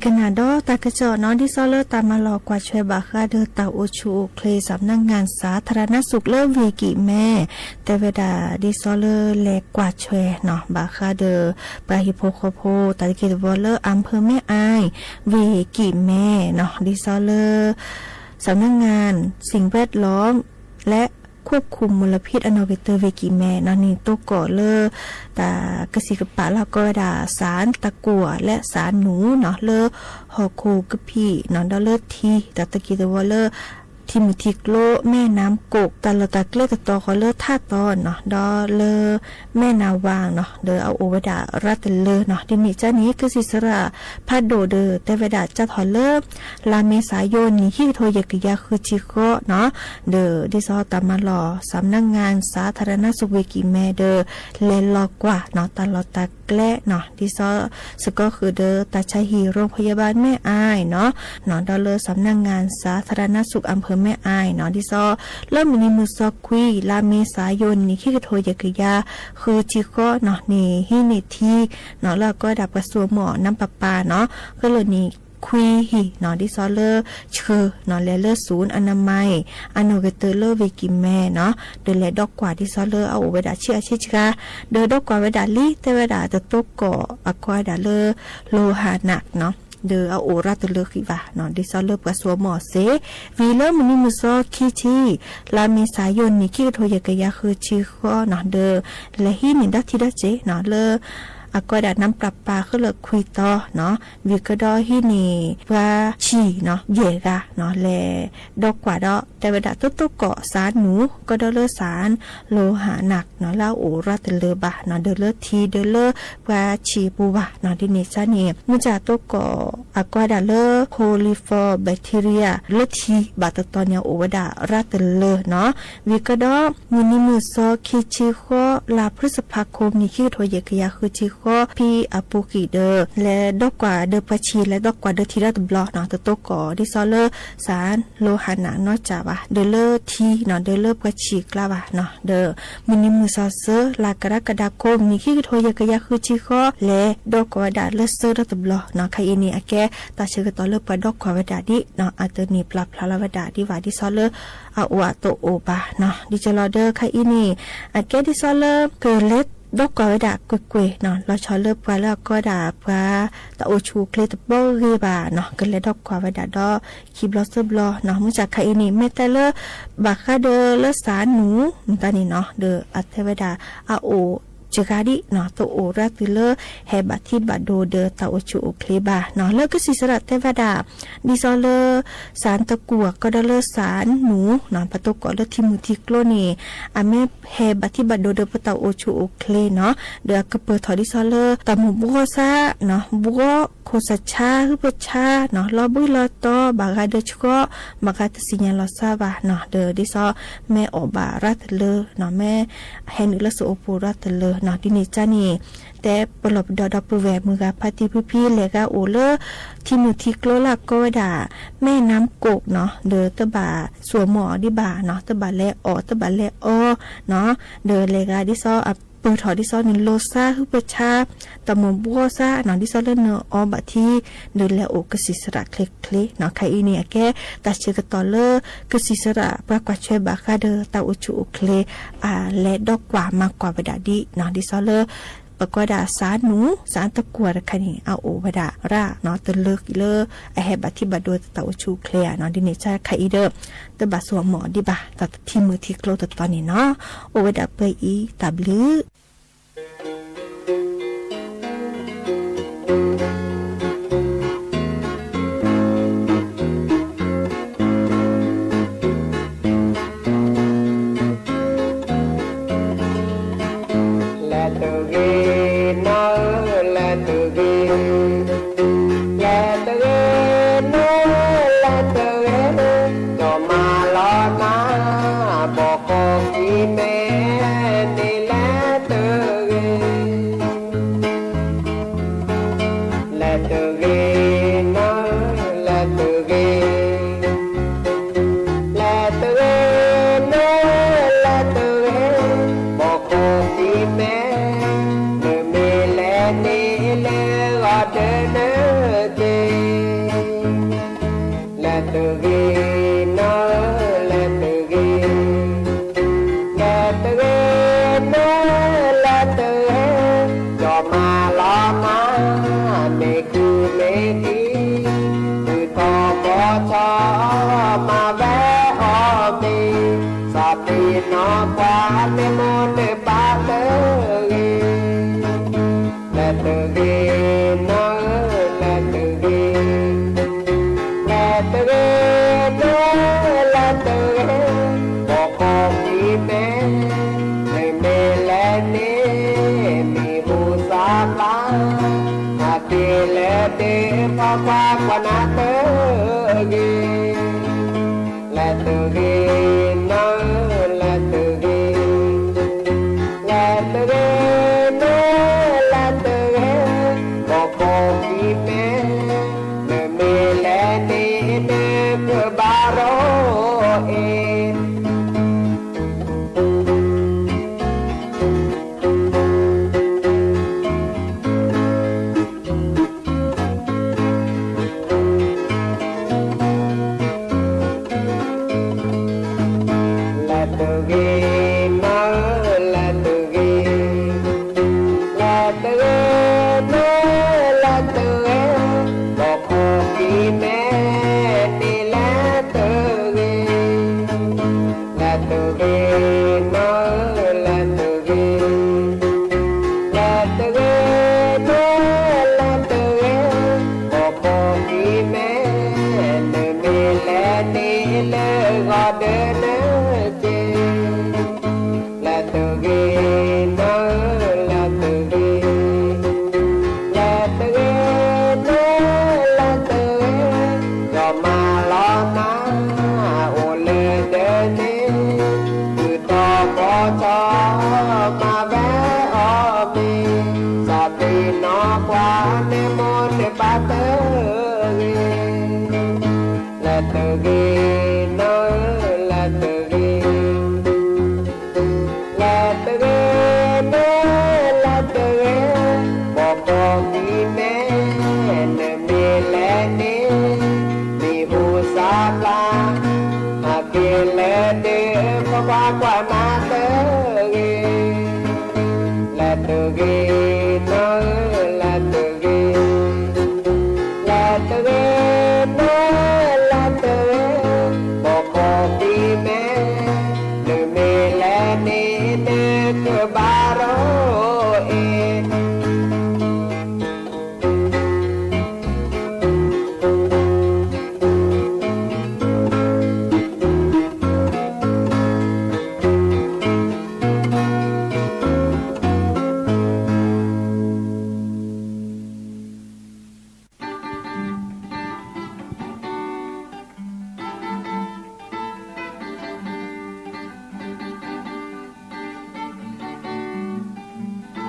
ကနၣ်ဒီးတၢ်ကစီၣ်နီၤ ဒ်သိးလၢတၢ်မၤလီၤကွၢ်ထွဲဘၣ်ဃးဒီးတၢ်အိၣ်ဆူၣ်အိၣ်ချ့ စးနၢ်ငၢၢ်စးထရၣ်နၢ်စူၣ်လၢဝ့ၢ်ကံၣ်မဲ တဲဝဲဒၣ်ဒ်သိးလၢလဲၤကွၢ်ထွဲနီၤ ဘၣ်ဃးဒီး ပှၤဟံၣ်ဖိဃီဖိ တၢ်တက့ၢ်တဝီလၢ อำเภอแม่อาย ဝ့ၢ်ကံၣ်မဲနီၤ ဒ်သိးလၢ สำนักงานสิ่งแวดล้อมและควบคุมมลพิษ အနီၣ်ဂ့ၤတၢၢ်ဝ့ၢ်ကံၣ်မဲနီၤ န့ၣ်တိကိးလၢ တၢ်ကစံးကပာ်လၢကိးဝဲဒၣ် စးတကူၣ်လၢစးနူနီၤ လၢဟီၣ်ခိၣ်ကဖံးနီၤ ဒီးလၢထံ တၢ်တက့ၢ်တဝီလၢ ထံမုၢ်ထံကျိ แม่น้ำกก တၢ်လီၢ်တၢ်ကျဲတတီၤဃီလၢထးတီၤနီၤ ဒီးလၢ แม่นาวาง နီၤ ဒီးအအိၣ်ဝဲဒၣ်ရၤတလၢနီၤ ဒ်န့ၣ်ကန့ၣ် ကစံးစရၣ်ဖးဒိၣ်ဒီး တဲဝဲဒၣ်ကၢ်ထီၣ်လၢ လါမ့ၤသၣ်ယိၤနံၣ် ခံကထိယဲၢ်ကယၤဃုဆံဃိးနီၤ ဒီးဒ်သိးတၢ်မၤလီၤ สำนักงานสาธารณสุขဝ့ၢ်ကံၣ်မဲဒီး လဲၤလီၤကွၢ်နီၤ တၢ်လီၢ်တၢ်ကျဲနီၤ ဒ်သိးစ့ၢ်ကီးဃုာ်ဒီး တၢ်ဆါဟံၣ် โรงพยาบาลแม่อาย နီၤ နီၤ ဒီးလၢ สำนักงานสาธารณสุขอำเภอแม่อาย နီၤ ဒ်သိး လၢမုၢ်နံၤမုၢ်သီခွံ လါမ့ၤသၣ်ယိၤနံၣ် ခံကထိယဲၢ်ကယၤဃုဆံဃိးနီၤ န့ၣ်ဟံးန့ၢ်ထံနီၤ လၢအကိးဝဲဒၣ်ပှၤစိာ်မီၣ် น้ำประปา နီၤ ဃ့လိာ်န့ၣ်ခွံဟံၣ်နီၤ ဒ်သိးလၢဆှၢနီၤ လဲၤလၢ ศูนย์อนามัย အနီၣ်ဂ့ၤတၢၢ်လၢဝ့ၢ်ကံၣ်မဲနီၤ ဒီးလဲၤဒီးကွၢ်ဒ်သိးလၢအအိၣ်ဝဲဒၣ်ဆံးအါဆံးစှၤ ဒီးဒီးကွၢ်ဝဲဒၣ်လံ တဲဝဲဒၣ်တတိကိးအကိးဝဲဒၣ်လၢ โลหะหนัก နီၤ ဒီးအအိၣ်ရၤတလၢဃံးဘၣ်နီၤ ဒ်သိးလၢပှၤစိာ်မီၣ်စ့ၢ် ဝံၤလၢမုၢ်နံၤမုၢ်သီခံဆံ လါမ့ၤသၣ်ယိၤနံၣ် ခံကထိယဲၢ်ကယၤဃုဆံဃိးနီၤ ဒီးလဲၤဟံးန့ၢ်ဒီထံဒီစ့ၢ်နီၤ လၢအကိးဝဲဒၣ် น้ำประปา ဃ့လိာ်ခွံတီၤနီၤ ဝံၤကဒီးဟံးန့ၢ်ပှၤဆံၣ်နီၤ ယဲၢ်ဂၤနီၤ လဲၤဒီးကွၢ်ဒီး တဲဝဲဒၣ်တတိကိးစးနူ ကဒီးလၢ สารโลหะหนัก နီၤ လၢအအိၣ်ရၤတလၢဘၣ်နီၤ ဒီးလၢထံဒီးလၢပှၤဆံၣ်ပူၤဘၣ်နီၤ ဒ်န့ၣ်ကန့ၣ် မုၢ်ကၢ်တိကိးအကိးဝဲဒၣ်လၢ coliform bacteria လၢထံဘၣ်တတီၤန့ၣ် အအိၣ်ဝဲဒၣ်ရၤတလၢနီၤ ဝံၤကဒီး မုၢ်နံၤမုၢ်သီခံဆံဃိး လါพฤษภาคม နံၣ် ခံကထိယဲၢ်ကယၤဃုဆံဃိး ဖဲအပူၤကွံာ်ဒီး လဲၤဒီးကွၢ်ဒီးပှၤဆံၣ် လဲၤဒီးကွၢ်ဒီးထံဒီတဘျီနီၤ တတိကိးဒ်သိးလၢ สารโลหะหนัก နီၢ်ကၢ်ဘၣ် ဒီးလၢထံနီၤ ဒီးလၢပှၤဆံၣ်ကျါဘၣ်နီၤ ဒီးမုၢ်နံၤမုၢ်သီသၢ လါกรกฎาคม နံၣ် ခံကထိယဲၢ်ကယၤဃုဆံဃိး လဲၤဒီးကွၢ်ဝဲဒၣ်လၢစၢတဘျီနီၤ ခဲအံၤန့ၣ် အကဲတၢ်ဆၢကတီၢ်လၢပှၤဒီးကွၢ်ဝဲဒၣ်ဒ်နီၤ အတန့ၢ်ပျၢ်ဖျါလီၤဝဲဒၣ်ဒ်ဘၣ် ဒ်သိးလၢအအိၣ်အတအိၣ်ဘၣ်နီၤ ဒ်ကလီၤဒီးခဲအံၤန့ၣ် အကဲဒ်သိးလၢ ကလဲၤဒီးကွၢ်ဝဲဒၣ်ကွ့ၢ်ကွ့ၢ်နီၤ လီၤဆီလၢပှၤလၢအကိးဒၣ်ပှၤ တၢ်အိၣ်ဆူၣ်အိၣ်ချ့တဘီဂ့ၤဘၣ်နီၤ ကလဲၤဒီးကွၢ်ဝဲဒၣ်ဒီးခံဘျီသၢဘျီနီၤ မုၢ်ကၢ်ခဲအံၤန့ၣ် မ့ၢ်တဲလၢ ဘၣ်ဃးဒီးလၢစးနူ မတၤန့ၣ်နီၤ ဒီးအတဲဝဲဒၣ် အအိၣ်စှၤဂၤဒ်နီၤ တအိၣ်ရၤတုၤလၢ ဟဲဘၣ်ထံဘၣ်ဒိဒီးတၢ်အိၣ်ဆူၣ်အိၣ်ချ့ဘၣ်နီၤ လၢကစံးစရၣ်တဲဝဲဒၣ် ဒ်သိးလၢ สารตะกั่ว ကဒီးလၢစးနူနီၤ ပတိကိးလၢထံမုၢ်ထံကျိန့ၣ် အမ့ၢ်ဟဲဘၣ်ထံဘၣ်ဒိဒီးပတၢ်အိၣ်ဆူၣ်အိၣ်ချ့နီၤ ဒီးအကပၢၢ်ထီၣ်ဒ်သိးလၢ တၢ်မိၣ်ဘှီစၢ်နီၤ ဘှီခိၣ်စၢ်ဆါဟုပဆါနီၤ လီၤဘှံးလီၤတီၤ ဘၣ်ဂၤဒီးဆှီ ဘၣ်ဂၤတသ့ၣ်ညါလီၤစၢ်ဘၣ်နီၤ ဒီးဒ်သိး မ့ၢ်အီၣ်ဘၣ်ရၤတလၢနီၤ မ့ၢ်ဟဲနုာ်လၢစအိၣ်ပူၤရၤတလၢနီၤ ဒ်န့ၣ်ကန့ၣ် တဲပလီၢ်ပဒီဒီပုၢ်ဝဲၢ်မုၢ်ဂၤဖါတံၢ်ဖုဖံ လဲၤဂၤအိၣ်လၢ ထံမုၢ်ထံကျိလၢအကိးဝဲဒၣ် แม่น้ำกก နီၤ ဒီးတဘၣ်စိာ်မီၣ်အီၤဒံးဘၣ်နီၤ တဘၣ်လဲၤအီၣ် တဘၣ်လဲၤအီနီၤ ဒီးလဲၤဂၤဒ်သိးအပၢၢ်ထီၣ်ဒ်သိးနလိၤစၢ်ဟုပဆါ တၢ်မိၣ်ဘှီစၢ်နီၤ ဒ်သိးလၢနအီဘၣ်ထံ ဒီးလဲၤအိၣ်ကစံးစရၣ်ချ့ချ့နီၤ ခဲအံၤန့ၣ် အကဲတၢ်ဆၢကတီၢ်လၢ ကစံးစရၣ်ပှၤကွၢ်ထွဲဘၣ်ဃးဒီးတၢ်အိၣ်ဆူၣ်အိၣ်ချ့ အလဲၤဒီးကွၢ်မၤကွၢ်ဝဲဒၣ်ဒ်နီၤ ဒ်သိးလၢ ပကွၢ်ဒၣ်စးနူ စးတကူၣ်တခါန့ၣ် အအိၣ်ဝဲဒၣ်ရၤနီၤ တလၢလၢအဟဲဘၣ်ထံဘၣ်ဒိတၢ်အိၣ်ဆူၣ်အိၣ်ချ့ဧါနီၤ ဒ်န့ၣ်ကခါအံၤဒီး တဘၣ်စိာ်မီၣ်ဒံးဘၣ် တၢ်ထံမုၢ်ထံကျိတတီၤန့ၣ်နီၤ အိၣ်ဝဲဒၣ်ပှဲၤအံၤတၢ်ဘျုး လဲၤတဂ့ၤနီၤဧၢ လဲၤတဂ့ၤ, လဲၤတဂ့ၤနီၤဧၢ လဲၤတဂ့ၤ, ဒီးမၤလီၤနၤ ဘီကီၢ်ကံၢ်မဲန့ၣ် လဲၤတ ဆီမၤဝဲအီၤမ့ၢ်, စီၤပ့ၤနီၣ်ကွၢ်န့ၢ်မိၢ်န့ၢ်ပၢ်တဂ့ၤ, လဲၤတဂ့ၤနီၢ်ဧၢ လဲၤတဂ့ၤ, လဲၤတဂ့ၤနီၢ်ဧၢ လဲၤတဂ့ၤ, ပိာ်ခိၣ်ခံမဲာ် နမ့ၢ်လဲၤန့ၣ် မံၤဟူသၣ်ဖျါ, ဟးက့ၤလၢဒ့ဖီကွၢ်ကွၢ်နၤတဂ့ၤ, လဲၤတဂ့ၤနီၢ်ဧၢ လဲၤတဂ့ၤ, လဲၤတဂ့ၤနီၢ်ဧၢ လဲၤတဂ့ၤ, ပိာ်ခိၣ်ခံမဲာ် နမ့ၢ်လဲၤန့ၣ် နကဘၣ်ရိအ့ၣ် လဲၤတဂ့ၤနီၢ်ဧၢ လဲၤတဂ့ၤ, လဲၤတဂ့ၤနီၢ်ဧၢ လဲၤတဂ့ၤ, ပိာ်ခိၣ်ခံမဲာ်န့ၣ်လဲၤတဂ့ၤ လဲၤတဂ့ၤနီၢ်ဧၢ လဲၤတဂ့ၤ, လဲၤတဂ့ၤနီၢ်ဧၢ လဲၤတဂ့ၤ, ပိာ်ခိၣ်ခံမဲာ် နမ့ၢ်လဲၤန့ၣ် လၢဂီၤဒၢနက့ၤ လဲၤတဂ့ၤနီၢ်ဧၢ လဲၤတဂ့ၤ, လဲၤတဂ့ၤနီၢ်ဧၢ လဲၤတဂ့ၤ, ဒီးမၤလီၤနၤ အိၣ်လၢဒၢန့ၣ်, ဃုာ်ဒီးပိာ်ဆီ မၤဝဲအီၤမ့ၢ်, စီၤပ့ၤနီၣ်ကွၢ်န့ၢ်မိၢ်န့ၢ်ပၢ်တဂ့ၤ, လဲၤတဂ့ၤနီၢ်ဧၢ လဲၤတဂ့ၤ လဲၤတဂ့ၤနီၢ်ဧၢ လဲၤတဂ့ၤ, ပိာ်ခိၣ်ခံမဲာ် နမ့ၢ်လဲၤန့ၣ်, မံၤဟူသၣ်ဖျါ, ဟးက့ၤလၢဒ့ဖီကွၢ်ကွၢ်နၤတဂ့ၤ, လဲၤတဂ့ၤနီၢ်ဧၢ လဲၤတဂ့ၤ လဲၤတဂ့ၤနီၢ်ဧၢ လဲၤတဂ့ၤ, ပိာ်ခိၣ်ခံမဲာ် နမ့ၢ်လဲၤ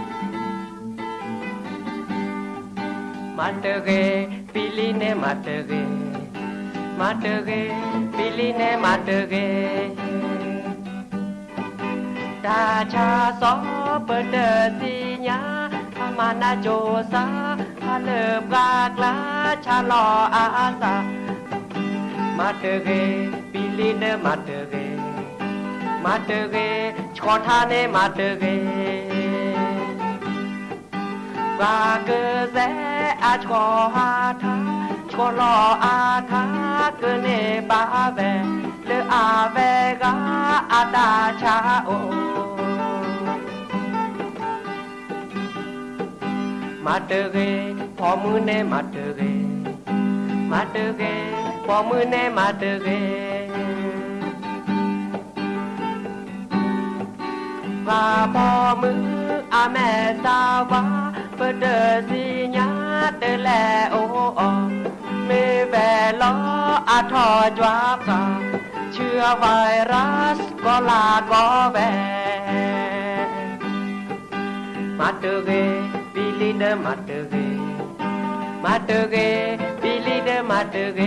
န့ၣ် နကဘၣ်ရိအ့ၣ် မၤတဂ့ၤ, ပံလံန့ၣ်မၤတဂ့ၤ, မၤတဂ့ၤ, ပံလံန့ၣ်မၤတဂ့ၤ, တၢ်ဆါစီၤပတသ့ၣ်ညါ, အမၤနၢ်ကၠိစါ, အလၢပှၤကျါဆါလီၤအသး, မၤတဂ့ၤ, ပံလံန့ၣ်မၤတဂ့ၤ, မၤတဂ့ၤ, ဆှီထါန့ၣ်မၤတဂ့ၤ, ပှၤကစဲအဆှီဟးထါ, ဆှီလီၤအထါ, ကန့ၢ်ဘၣ်ဝဲ, လၢအဝဲဂၤအတၢ်ဆါအိၣ် မၤတဂ့ၤ, ပိာ်မုၣ်န့ၣ်မၤတဂ့ၤ, မၤတဂ့ၤ, ပိာ်မုၣ်န့ၣ်မၤတဂ့ၤ, ပှၤပိာ်မုၣ်အမဲာ်သးဝါ, ပတသ့ၣ်ညါတလဲၤအိၣ်အီၤ, မ့ၢ်ဝဲလီၤအထီၣ်ကွၢ်ပှၤ, ဆူအ virus ကီလၢကီဝဲ မၤတဂ့ၤ, ပံလံဒီးမၤတဂ့ၤ, မၤတဂ့ၤ, ပံလံဒီးမၤတဂ့ၤ,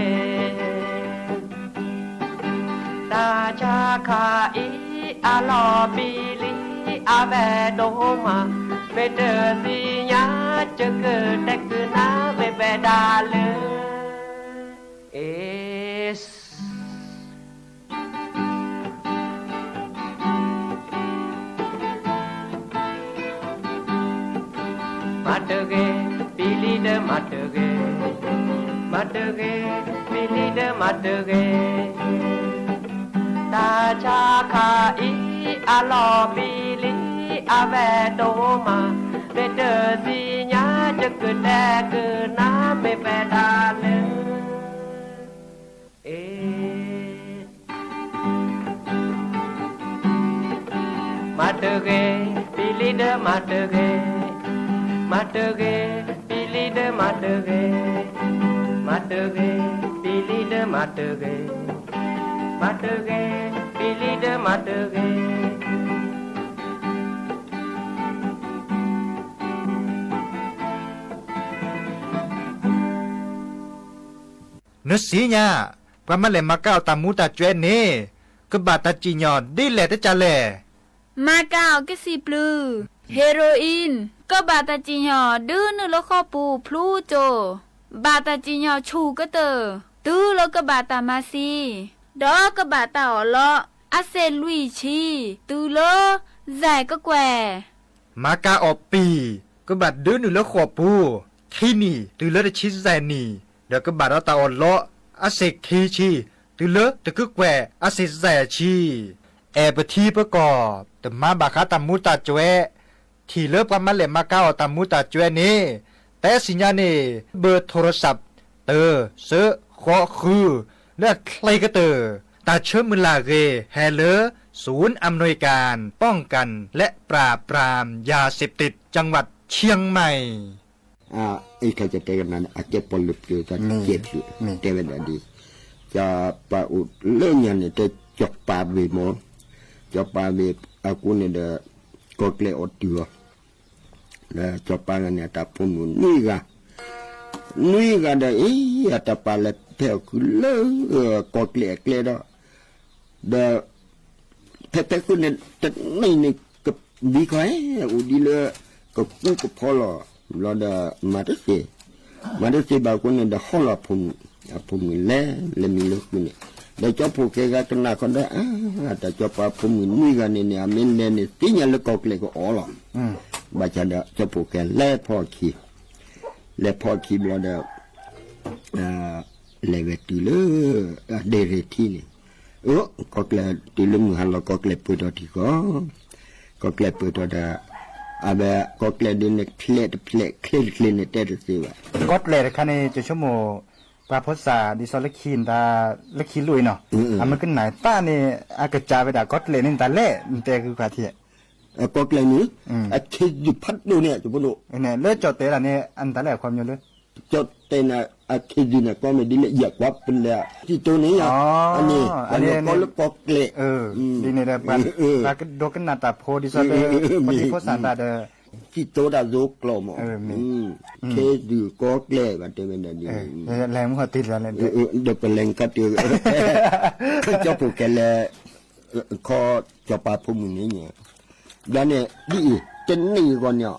တၢ်ဆါခါအံၤအလီၢ်ပံလံအဝဲဒိၣ်မး, မ့ၢ်တသ့ၣ်ညါ ယကတဲကနၣ်မ့ၢ်ဝဲဒၣ်လၢ မၤတဂ့ၤ, ပံလံဒီးမၤတဂ့ၤ, မၤ မၤတဂ့ၤ, ပလံၤဒီးမၤတဂ့ၤ, တၢ်ဆါခါအံၤ အလီၢ်ပလံၤ အဝဲတအိၣ်မး, မ့ၢ်တသ့ၣ်ညါ ယကတဲကနၤ မ့ၢ်ပတၢ်လၢ အ့ မၤတဂ့ၤ, ပလံၤဒီးမၤတဂ့ၤ, မၤတဂ့ၤ, ပလံၤဒီးမၤတဂ့ၤ, မၤတဂ့ၤ, ပလံၤဒီးမၤတဂ့ၤ, မၤတဂ့ၤ, ပလံၤဒီးမၤတဂ့ၤ. နသ့ၣ်ညါ, ပှၤမၤလဲၤမၤကၤအီၤတၢ်မူတၢ်ကွဲးန့ၣ် ကဘၣ်တၢ်စံၣ်ညီၣ်ဒ်လဲၣ်တကးလဲၣ်. မၤကၤအီၤကစံာ်ပျုၢ် heroin ကဘၣ်တၢ်စံၣ်ညီၣ်ဒုးနုာ်လၢဃီပူၤဖျူကၠိ, ဘၣ်တၢ်စံၣ်ညီၣ်ဆူၣ်ကတၢၢ် တုၤလၢကဘၣ်တၢ်မၤသံ, ဒီးကဘၣ်တၢ်အီၣ်လီး အစ့ၣ်လွံၢ်ဆံ တုၤလၢ စဲးကကွဲၢ် မၤကၤအီၤပံၤ ကဘၣ်ဒုးနုာ်လၢဃီပူၤ ခံနံၣ် တုၤလၢတဆံစဲးနံၣ်, ဒီးကဘၣ်ဒီးတၢ်အီၣ်လီး အစ့ၣ်ခံဆံ တုၤလၢတကကွဲၢ် အစ့ၣ်စဲးဆံ. အဲၣ်ပထံပကီၢ် တမၤဘၣ်ဃးတၢ်မူတၢ်ကွဲး, ထံၣ်လၢပှၤမၤလဲၤမၤကၤအီၤတၢ်မူတၢ်ကွဲးန့ၣ် တဲစံၣ်ညါန့ၣ် ဘၢၣ်ထိရစး တၢ စၢ ဃီ ဃု လၢအချ့ကတၢၢ် တၢ်ဆၢမုၢ်လၢ်ဂ့ၤ ဟဲလၢ ศูนย์อำนวยการป้องกันและปราบปรามยาเสพติดจังหวัดเชียงใหม่ အံၤခါကတဲကနၤန့ၣ် အကဲပီၣ်လဲၣ်ပျၢၤသးကဲဖျၢၣ် တဲဝဲဒၣ်ဒ် စီၤပၤအိၣ်လၢညါန့ၣ် တဲစီၤပၤဘ့ၣ်မၢ်, စီၤပၤဘ့ၣ်အဃိန့ၣ်ဒီး ကီၢ်ကျဲအီၣ်တုၤအီၤ, ဒီးစီၤပၤဂၤန့ၣ် အတၢ်ဖိမုၣ်နွံဂၤ, နွံဂၤဒီး အံၤ အတၢ်ပာ်လဲၤဖဲအီၣ်ခုလၢ ကီၢ်ကျဲအကျဲဒီး ဒီး ဖဲဖဲဃုန့ၣ် တနံၤန့ၣ် ကဘံခီဟဲ အိၣ်ဒ်လၢ ကကူကဖီလီၤ ဘျီဒီး မၤတသ့, မၤတသ့ဘၣ်အဃိန့ၣ်ဒီး ဟီၣ်လီၤအဖိမုၣ်, အဖိမုၣ်လဲၤ လဲၤမံလၢဃုန့ၣ်, ဒီးကၠီဖိၣ်ဃဲဂၤကနၣ်ဃီဒီး အါ တၢ်စီၤပၤဖိမုၣ်နွံဂၤန့ၣ်န့ၣ် အမ့ၢ်လဲၤန့ၣ် သ့ၣ်ညါလၢကီၢ်ကျဲကအီၣ်လီၤ, ဘၣ်ဆၣ်ဒီး ကၠီဖိၣ်ဃဲလဲၤဖီၣ်အခံ, လဲၤဖီၣ်အခံဘျီဒီး လဲၤဝဲတုၤလၢ အဒဲရ့ၣ်ထံန့ၣ်, အၢ ကီၢ်ကျဲတုၤလၢမုၢ်ဟါလီၤ ကီၢ်ကျဲပၢၢ်ထီၣ်ထံဃီ, ကီၢ်ကျဲပၢၢ်ထီၣ်ဒီး အဝဲကီၢ်ကျဲဒ်န့ၣ် ဖျဲးတဖျဲး ချ့တချ့န့ၣ် တဲတသ့ဘၣ်. ကီၢ်ကျဲတခါန့ၣ် ကဆိကမိၣ် ပှၤဖိသၣ်ဒ်သိးလၢခံ လၢခံလိၣ်အံၤနီၤ, အမ့ၢ်ကနၣ်သၣ်န့ၣ် အကစၢ်ဝဲဒၣ် ကီၢ်ကျဲန့ၣ် နတၢ်လဲၣ် နတဲဃုာ်ပှၤထံ ကီၢ်ကျဲန့ၣ် အခ့ယုၢ်ဖးဒိၣ်န့ၣ် လၢကၠီၣ်တဲာ်ဒၣ်န့ၣ် အနတၢ်လဲၣ်အခီပညီလၢ ကၠီၣ်တဲာ်န့ၣ် အခ့ယုၢ်န့ၣ် ကီမ့ၢ်ဒ်လၢယကွၢ်ပလဲၤ စံၣ်တိၤန့ၣ်ယါ, အန့ၣ် အန့ၣ်ကီၢ်လၢကီၢ်ကျဲ, ဒ်န့ၣ်ဒီး ပှၤကဒိကနၣ်တၢ်ဖိဒ်သိးလၢ ဖိဒံဖိသၣ်တၢ်ဒီး စံၣ်တိၤတၢ်သိကျိာ်မး, ခ့ယုၢ်ကီၢ်ကျဲဘၣ်တဲဝဲဒၣ်ဒ် လဲၤမုၢ်ဟီၣ်တ့ၢ်လၢ ဒီးပလဲၤခါတ့ၢ် ကၠီၣ်ဖိၣ်ဃဲလဲၤ ခီ စီၤပၤဖိမုၣ်န့ၣ်, ဒီးန့ၣ် ဒ်အံၤ တနံၣ်အဂီၢ်န့ၣ်,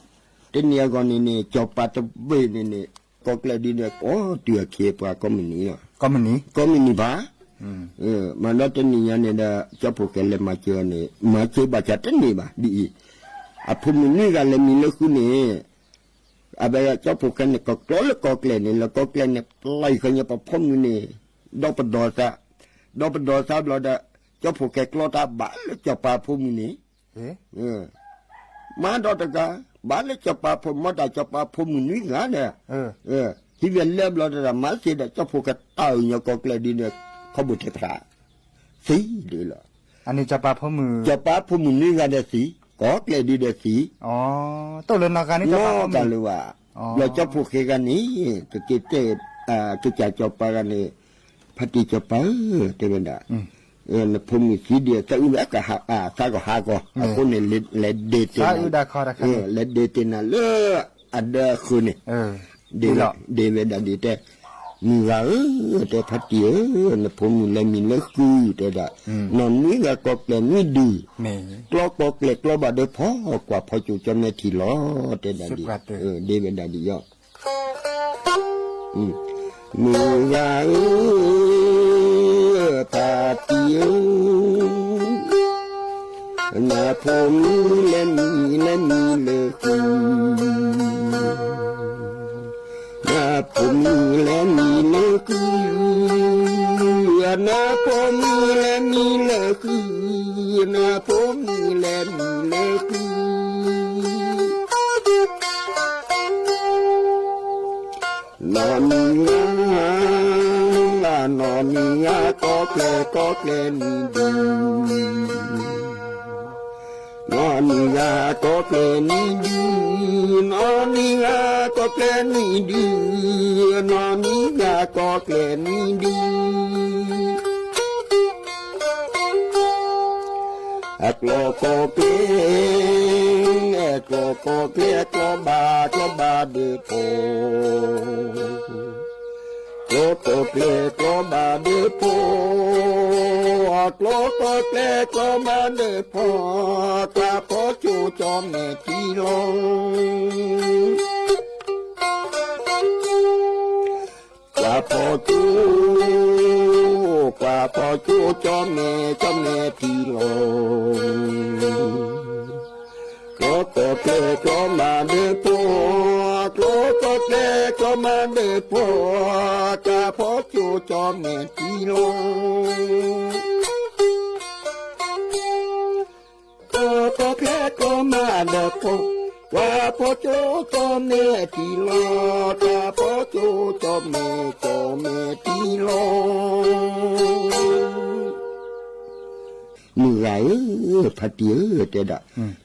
တနံၣ်အဂီၢ်န့ၣ်န့ၣ် စီၤပၤတဘ့ၣ်န့ၣ်န့ၣ် ကီၢ်ကျဲဒ်န့ၣ် အိၣ်တုၤအခ့အပှၤကိးမုၢ်နံၤ, ကိးမုၢ်နံၤဘၣ်, မၤဒီးတနံၣ်ညါန့ၣ်ဒီး ကၠီၣ်ဖိၣ်ဃဲလဲၤမၤစၢၤန့ၣ် မၤစၢၤဘၣ်ဆၣ်တန့ၢ်ဘၣ် ဒ်အံၤ, အဖိမုၣ်နွံဂၤလဲၤမံလၢဃုန့ၣ် အဝဲကၠီၣ်ဖိၣ်ဃဲန့ၣ် ကကျီလၢကီၢ်ကျဲန့ၣ် လၢကီၢ်ကျဲန့ၣ် ပျဲဃီညါပဖိမုၣ်န့ၣ် ဒီပဒီသး, ဒီပဒီသးဘျီဒီး ကၠီၣ်ဖိၣ်ဃဲကျီတၢ်ဘၣ်လၢစီၤပၤဖိမုၣ်န့ၣ်, မၤဒီးတဂၤ, ဘၣ်လၢစီၤပၤဖိ မ့ၢ်တၢ်စီၤပၤဖိမုၣ်နွံဂၤဒီး, ဟံးဝဲလၢဘျီဒီး မၤသ့ဒီး ကၠီၣ်ဖိၣ်ဃဲတၢ်အုၣ်ညီကီၢ်ကျဲဒ်န့ၣ် ခီဘိၣ်ထဲဖျါ သံဒ်လီၤ. အန့ၣ်စီၤပၤဖိမုၣ်, စီၤပၤဖိမုၣ်နွံဂၤဒီးသံ, ကီၢ်ကျဲဒ်ဒီးသံ, တအိၣ်လၢနီၢ်ဂၤန့ၣ် စီၤပၤဖိမုၣ်, နီၢ်ဂၤလၢၤဘၣ်, ဘျီကၠီၣ်ဖိၣ်ဃဲဂၤန့ၣ် ကက့ၤတဲ ကစၢ်စီၤပၤဂၤန့ၣ်, ဖါတံၢ်စီၤပၤဧၢ တဲဝဲဒၣ်, နဖိမုၣ်သံဒ်အံၤ သးအုးဝဲကဟး, သးကဟးကီး, အဃိန့ၣ် လဲၤဒ့တ့ၢ်နၤ, လဲၤဒ့တ့ၢ်နၤလၢအဒၢအဃၢၤန့ၣ် ဒ့ဝဲဒၣ်ဒ်တဲ, မုၢ်ဂၤဧၢ, တဲဖါတံၢ်ဧၢ, နဖိမုၣ်လဲၤမံၤလၢဃု တဲဒၣ်, နီၢ်နွံဂၤကီၢ်ကျဲၤနွံဒု, ကျီကီၢ်ကျဲၤကျီဘၣ်ဒီးဖီကွၢ် ဖီကၠိကၠီမဲထံလီၤ တဲဒၣ်ဒ်, ဒ့ဝဲဒၣ်ဒ်ယီၤ မုၢ်ဂၤဧၢ, ဖါတံၢ်ဧၢ, နဖိမုၣ်လဲၤမံၤလဲၤမံၤလၢဃု, နဖိမုၣ်လဲၤမံၤလၢ နဖိမုၣ်လဲၤမံလၢဃုာ်, နဖိမုၣ်လဲၤမံလၢဃုာ်. နီၢ်နံၤဧါ, နီၢ်နံၤဧါ, ကီၢ်ကျဲၢ် ကီၢ်ကျဲၢ်နံၤဒုး. နီၢ်နံၤဧါ ကီၢ်ကျဲၢ်နံၤဒုး, နီၢ်နံၤဧါ ကီၢ်ကျဲၢ်နံၤဒုး, နီၢ်နံၤဧါ ကီၢ်ကျဲၢ်နံၤဒုး. အကျီၢ်ကီၢ်ကျဲၢ်, အကျီၢ်ကီၢ်ကျဲၢ် ကျီၢ်ဘၣ်ဒၢးဖီ, ကျီၢ်ကီၢ်ကျဲၢ် ကျီၢ်ဘၣ်ဒၢးဖီ, အကျီၢ်ကီၢ်ကျဲၢ် ကျီၢ်ဘၣ်ဒၢးဖီ, ကျါဖီကၠိကၠီၣ်မဲာ်ထံလီၤ. ကျါဖီကၠိ, ကျါဖီကၠိကၠီၣ်မဲာ် ကၠီၣ်မဲာ်ထံလီၤ. ကျီၢ်ကီၢ်ကျဲၢ် ကျီၢ်ဘၣ်ဒၢးဖီ, ကျီၢ်ကီၢ်ကျဲၢ် ကျီၢ်ဘၣ်ဒၢးဖီ, ကျါဖီကၠိကၠီၣ်မဲာ်ထံလီၤ. ကျီၢ်ကီၢ်ကျဲၢ် ကျီၢ်ဘၣ်ဒၢးဖီ, ကျါဖီကၠိကၠီၣ်မဲာ်ထံလီၤ, ကျါဖီကၠိကၠီၣ်မဲာ် ကၠီၣ်မဲာ်ထံလီၤ. မုၢ်ဂၤဧၢ, ဖါတံၢ်ဧၢ တဲဒၣ်,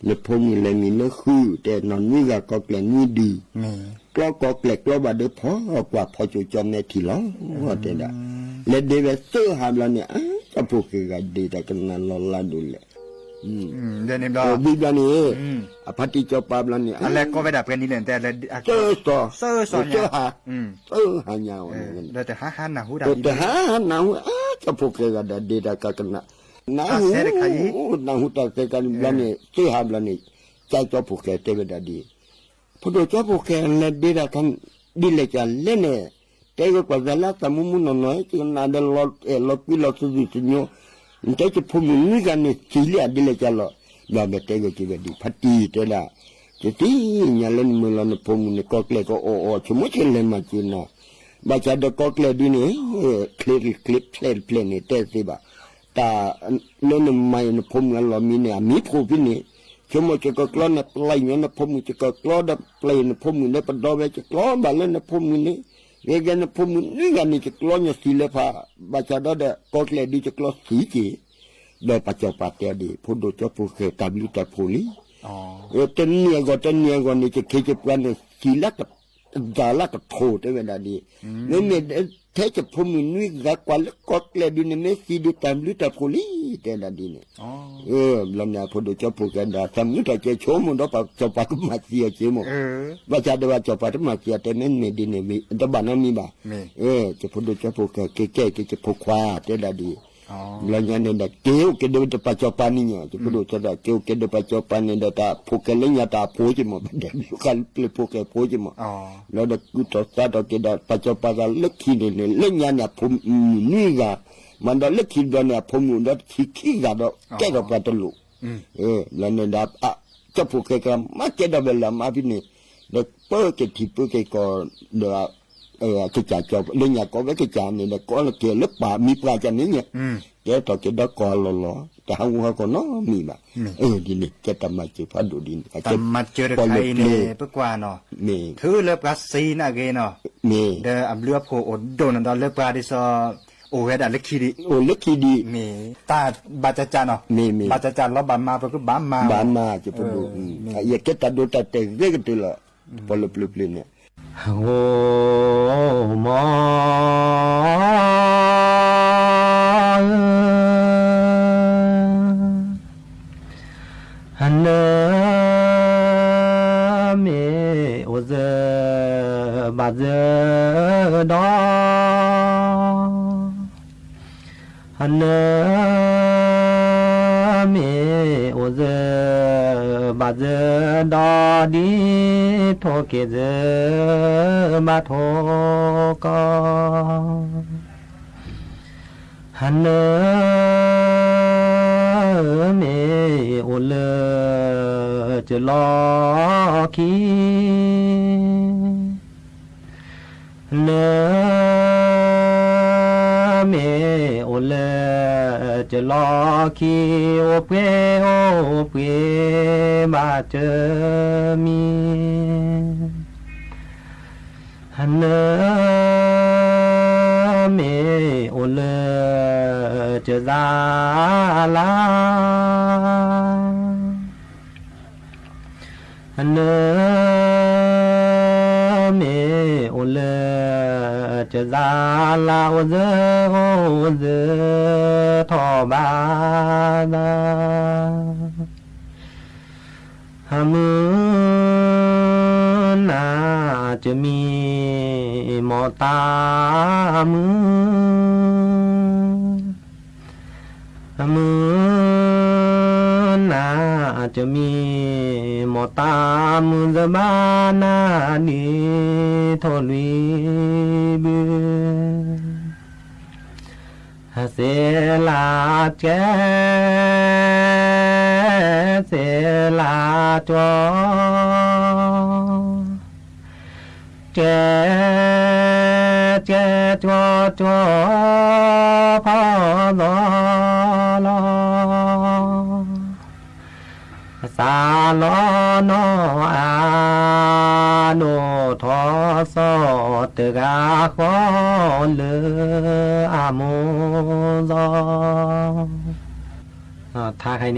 နဖိမုၣ်လဲၤမံလၢဃုာ် တဲ နီၢ်နွံဂၤ ကီၢ်ကျဲၢ်နွံဒုး, ကျီၢ်ကီၢ်ကျဲၢ် ကျီၢ်ဘၣ်ဒၢးဖီ, ကွၢ်ဖီကၠိကၠီၣ်မဲာ်ထံလီၤ တဲဒၣ်. လဲၤဒ့ဝဲသၢဟါဘျီန့ၣ် အၢ ကၠီၣ်ဖိၣ်ဃဲဂၤဒ့တၢ်ကနၣ်လီၤလါဒိၣ်လဲၣ်. ဝံၤဘျီန့ၣ် အဖါတံၢ်စီၤပၤဘျီန့ၣ် သၢစီၤ, သၢဟါ, သၢဟါညါအီၤန့ၣ် တဟါဟါနၢ်ဟူ, အၢ ကၠီၣ်ဖိၣ်ဃဲဂၤဒ့တၢ်ကနၣ်, နၢ်ဟူ, နၢ်ဟူတၢ်ကဲကးဘျီန့ၣ် သၢဟါဘျီန့ၣ် ကၠီၣ်ဖိၣ်ဃဲတဲဝဲဒၣ်ဒ် ဖိဒိၣ်ကၠီၣ်ဖိၣ်ဃဲ လဲၤဒ့တၢ်ခါ ဒ်လဲၣ်ကလဲၣ်န့ၣ်, တဲဂ့ၤကွၢ်သးလၢသးမူမူနီၢ်နီၢ် ယကနၣ်ဒီးလီၤအဲၣ်လီၤကွံလီၤသူၣ်သူၣ်သညိ, နတဲယဖိမုၣ်နွံဂၤန့ၣ် သံလံဧါ ဒ်လဲၣ်ကလီၤ, ဘျီဘဲတဲဂ့ၤက့ၤဝဲဒ် ဖါတံၢ်တဲဒၣ်, ယသ့ၣ်ညါလၢနမုာ်လီၤနဖိမုၣ်န့ၣ် ကီၢ်ကျဲၢ်ကအီၣ်အီၤ ဆိကမိၣ်ကလဲၤမၤစၢၤနၤ, ဘၣ်ဆၣ်ဒီးကီၢ်ကျဲၢ်ဒ်န့ၣ် ချ့ချ့ဖျဲၣ်ဖျဲၣ်န့ၣ် တဲသ့ဘၣ်, တၢ်လၢနမၤအံၤနဖိမုၣ်အလီၢ်မံန့ၣ် အမံဖိဖဲန့ၣ်, ဆိကမိၣ်ယကကျီန့ၣ် ပျဲညီနဖိမုၣ် ယကကျီဒီးပျဲနဖိမုၣ်လၢပဒီဝဲ ယကျီဘၣ်လၢနဖိမုၣ်န့ၣ်, ဂ့ၤဂ့ၤနဖိမုၣ်နွံဂၤန့ၣ် ယကျီညီသံလၢဖး, ဘၣ်ဆၣ်ဒီးဒီး ကီၢ်ကျဲၢ်ဒ်ယကျီသံက့ၤ, ဒီးပှၤစီၤပၤတဲဒ် ဖိဒိၣ်ကၠီၣ်ဖိၣ်ဃဲတၢ်ဘျုးတၢ်ဖှိၣ်လံ, တနံၤအဂီၢ်တနံၤအဂီၢ်န့ၣ် ယခ့ယပှၤန့ၣ် သံလၢ တၢ်လၢကထိၣ်တဲဝဲဒၣ်ဒ်, မ့မ့ၢ်ထဲယဖိမုၣ်နွံဂၤကွၢ်လၢကီၢ်ကျဲၢ်ဒ်န့ၣ် မ့ၢ်သံဒ်တၢ်ဘျုးတၢ်ဖှိၣ်လံ တဲဒၣ်ဒ်န့ၣ်, ဘျီန့ၣ် အဖိဒိၣ်ကၠီၣ်ဖိၣ်ဃဲဒီး သးမုာ်ထီၣ်ကဲဆိကမိၣ်ဒီးပှၤစီၤပၤကမၤသံအီၤက့ၤမး, ဘၣ်ဆၣ်ဒီးပှၤစီၤပၤတမၤသံအီၤတဲမ့ၢ်မ့ၢ်ဒ်န့ၣ် တဘၣ်နီတမံၤဘၣ်, ယဖိဒိၣ်ကၠီၣ်ဖိၣ်ဃဲက့ၤကဲက့ၤယဖိခွါတဲဒၣ်ဒ် ဘျီညါန့ၣ်ဒီး က့ၤအိၣ်က့ၤဒီးပှၤစီၤပၤန့ၣ်ညီ ယဖိဒိၣ်ကၠီၣ်ဖိၣ်ဃဲ က့ၤအိၣ်က့ၤဒီးပှၤစီၤပၤန့ၣ်ဒီး တၢ်ဖိၣ်ဃဲလၢညါတၢ်အဖိက့ၤမး ပဒဲးဘျုးဃာ်ပျဲၢ်ဖိၣ်ဃဲဖိက့ၤမး, ဘျီဒီးကုၢ်ထီၣ်သးထီၣ်က့ၤဒီး ပှၤစီၤပၤသးလၢခံန့ၣ်န့ၣ် လၢညါန့ၣ် အဖိမုၣ်နွံဂၤ, မၤဒီးလၢခံဘျီန့ၣ် အဖိမုၣ်ဒီးတဆံခံဂၤဒီး ကဲထီၣ်ပှၤတလိၣ်, ဘျီန့ၣ်ဒီး ကၠီၣ်ဖိၣ်ဃဲကမၤကဲဒီးဝဲလၢအမါဖဲန့ၣ်, ဒီးပၢက့ၤထံၣ်ပၢက့ၤကီၢ်ဒီး ကစၢ်ကၠီၣ် လၢညါကီၢ်ဝဲကစၢ်န့ၣ်ဒီး ကီၢ်လၢက့ၤလၢပှၤမံပှၤကန့ၣ်ညါ, ကဲထီၣ်က့ၤဒီးကီၢ်အလီၢ်လီၤ တဟးဂူာ်ဟးဂီၤနီတမံၤဘၣ်, ဒ်န့ၣ် ကဲတၢ်မၤစၢၤဖးဒိၣ်ဒ်န့ၣ် တၢ်မၤစၢၤတခါအံၤန့ၣ် ပကွၢ်နီၤ, မ့ၢ် ထုးလၢပှၤစံးနာ်ဂ့ၤနီၤ, မ့ၢ် ဒီးအဘျုးအဖှိၣ်အိၣ်ဒိၣ်န့ၣ်ဒီးလၢပှၤဒ်သိး အိၣ်ဝဲဒၣ်လၢခံဒံး, အိၣ်လၢခံဒံး, မ့ၢ် တၢ်ဘၣ်ကကးနီၤ, မ့ၢ် မ့ၢ် ဘၣ်ကကးလီၤဘၣ်မၤပကဘၣ်မၤ, ဘၣ်မၤ ယဖိဒိၣ်, ယကဲတၢ်ဒိတၢ်တဲာ်ဂ့ၤကတၢၢ်လီၤ, ပှၤလၢပျၢၤပျၢၤန့ၣ် ဧိၤ မီၢ်ဧၢ, နမ့ၢ်အိၣ်စၢၤဘၣ်စၢၤဒီး နမ့ၢ်အိၣ်စၢၤဘၣ်စၢၤဒီး ဒ်ထိၣ်က့ၤစၢၤဘၣ်ထိၣ်ကီၢ်, နမ့ၢ်အိၣ်လၢကၠၢလီၢ်ခံ, နမ့ၢ်အိၣ် ကလီၢ်ခံအိၣ်ပှဲၤအိၣ်ပှဲၤဘၣ်ကမံၤ, နမ့ၢ်အိၣ်လၢကစၢ်လၢ နမ့ၢ်အိၣ်လၢကစၢ်လၢအိၣ်သၢအိၣ်သၢထီၣ်ဘးသး, မုၢ်နၤကမံၤမီၢ်တၢ်မုၢ် မုၢ်နၤကမံၤမီၢ်တၢ်မုၢ် စဘၣ်နၤဒ်ထိၣ်လွံၢ်ဘု, စဲးလၤကဲ စဲးလၤကီ ကဲ ကဲကီကီ ဖီၣ်သီလီၤ. စးလီၤနီၢ်အါဒိၣ်ထီၣ်စီၤ တဂၤဃီလၢအမိၢ်သီ. ထါခါအံၤန့ၣ်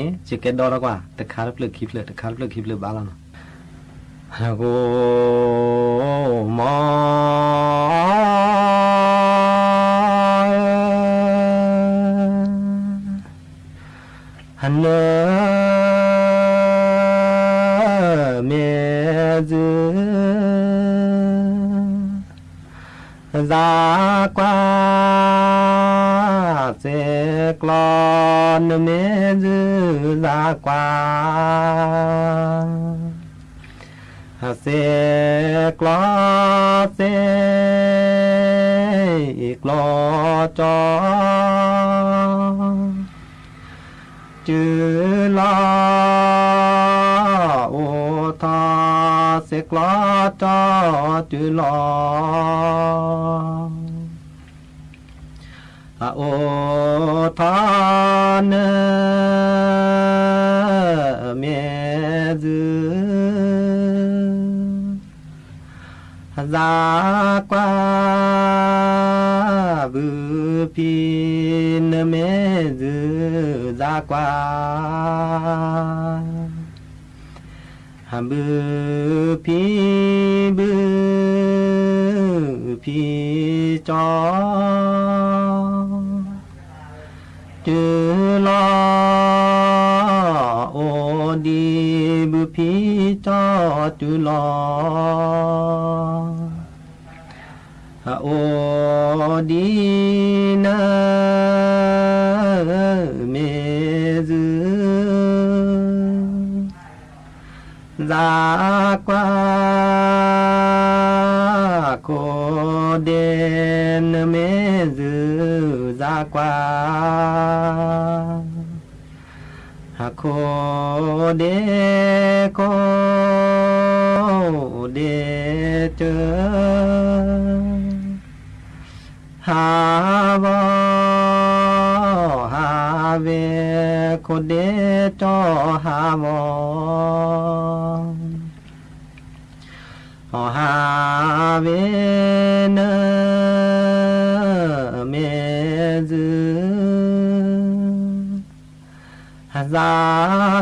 ယကဲဒီထီၣ်ကွၢ် တခါတဖျၢၣ်ခံဖျၢၣ် တခါတဖျၢၣ်ခံဖျၢၣ်ဘၣ်လီၤနီၤ. ဂိၢ်မီ နမ့ၢ်စူ စးကွၢ် စဲးကျီ နမ့ၢ်စူ စးကွၢ် စဲးကျီ စဲးကျီကီ တုၤလီၤ အိၣ်ထီၣ် စဲးကျီကီ တုၤလီၤ အိၣ်ထီၣ် နမ့ၢ်စူ စးကွၢ် ဘုဖံ နမ့ၢ်စူ စးကွၢ် ဘုဖံ ဘုဖံကီ တုၤလီၤ အိၣ်ဒံး ဘုဖံကီ တုၤလီၤ အိၣ်ဒံး နမ့ၢ်စူ စးကွၢ် ခိၣ်ဒ့ နမ့ၢ်စူ စးကွၢ် ခိၣ်ဒ့ ခိၣ်ဒ့ကၢ ဟးဂီၤ ဟးဝဲ ခိၣ်ဒ့ကၢ ဟးဂီၤ ဟးဝဲ နမ့ၢ်စူ စး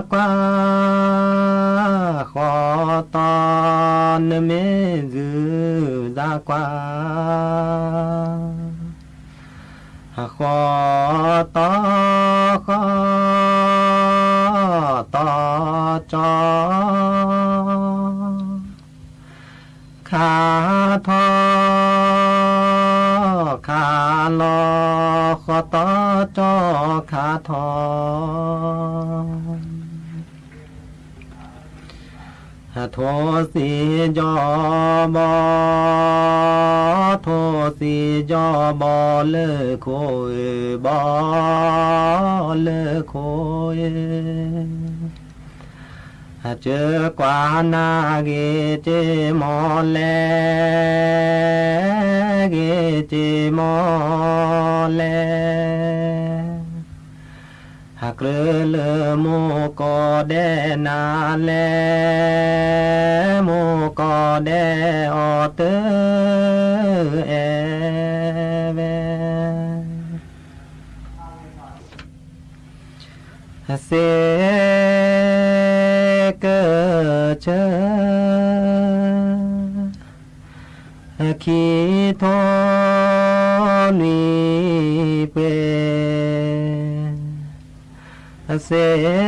ကွၢ် ဃီတီ နမ့ၢ်စူ စးကွၢ် ဃီတီ ဃီတီကၠီ ခါထီ ခါလီၤ ဃီတီကၠီခါထီ ထိၣ်စံယီၤဘီ ထိၣ်စံယီၤဘီ လၢခိၣ်ဧၢ ဘီလၢခိၣ်ဧၢ စၢၤကွၢ်နၤဂ့ၤက့ၤမီၢ်လဲၣ် ဂ့ၤက့ၤမီၢ်လဲၣ် ကြၢးလၢမိၢ်ကီၢ်ဒဲးနၤလဲၣ်, မိၢ်ကီၢ်ဒဲးအီၣ်တၢ်အဲၣ်ဝဲ စ့ကၢၢ်ဆၢ ခံထိလွံၢ်ပှဲၤ, စ့ကၢၢ်ဆၢ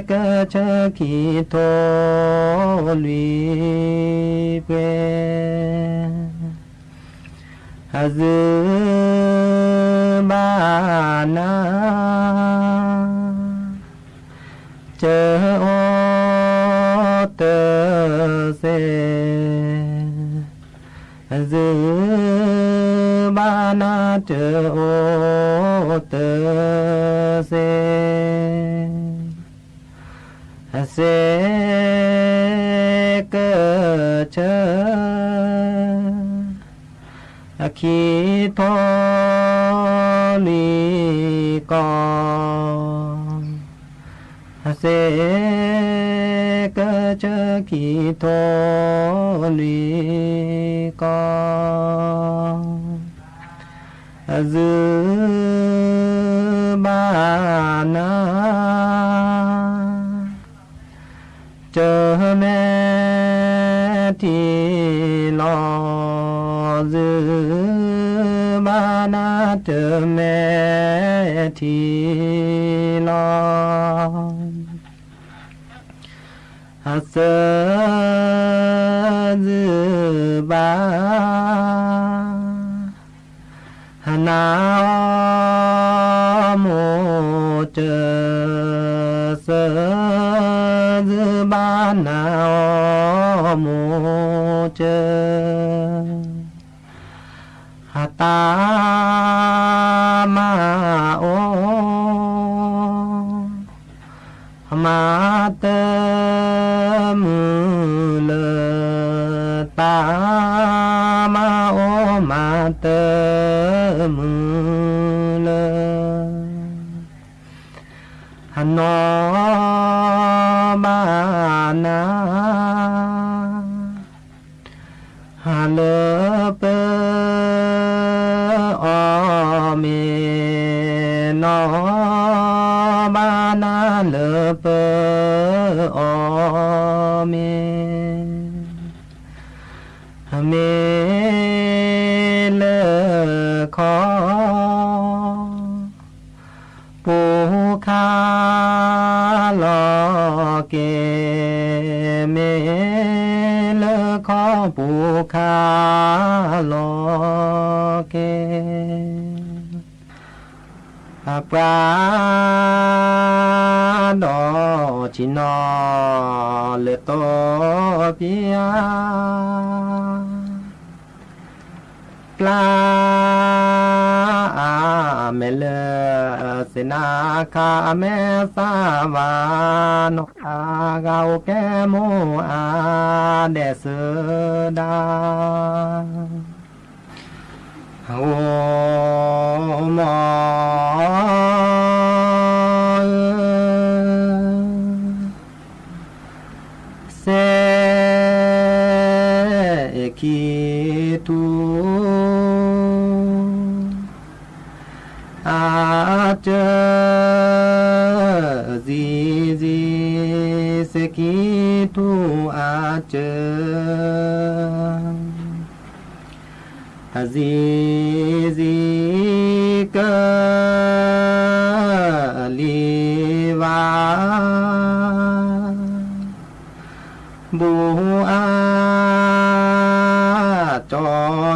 ခံထိလွံၢ်ပှဲၤ စူၤဘၣ်နၤ စ့အိၣ်တစ့, စူၤဘၣ်နၤ စ့အိၣ်တစ့ စ့ကၢၢ်ဆၢ ခံထိလွံၢ်ကီၢ်, စ့ကၢၢ်ဆၢ ခံထိလွံၢ်ကီၢ် စူၤဘၣ်နၤ တမဲာ်ထံလီၤ, စူၤဘၣ်နၤ တမဲာ်ထံလီၤ, စၢ စူၤဘၣ် နၤအီၣ်မိၢ်စၢၤ, စၢ စူၤဘၣ်နၤအီၣ်မိၢ်စၢၤ, တၢ်မၤအီၣ် မၤတမုာ်လၢၤ, တၢ်မၤအီၣ်မၤတမုာ်လၢၤ, နီၢ်ဘၣ်နၤ လၢပအီၣ်မ့ၤ, နီၢ်ဘၣ်နၤလၢပအီၣ်မ့ၤ, မ့ၢ်လၢခီ ပူၤခါလီၤက့ၤ, မ့ၢ်လၢခီပူၤခါလီၤက့ၤ, ပှၤဒီးဆံနီၤလၢတိပၠါ ပျၢ်အမဲာ်လၢ စ့နါခါအမဲာ်သၣ်ဘၣ်နီၤ အဂၤအိၣ်ကဲမိၢ်အါဒဲးစၢဒၣ် အိၣ်မီၢ်ဧၢ စဲးခံထူ အစၢ စံစံ စဲးခံထူအစၢ စံစံ ကလံၤဝါ ဘူးအါ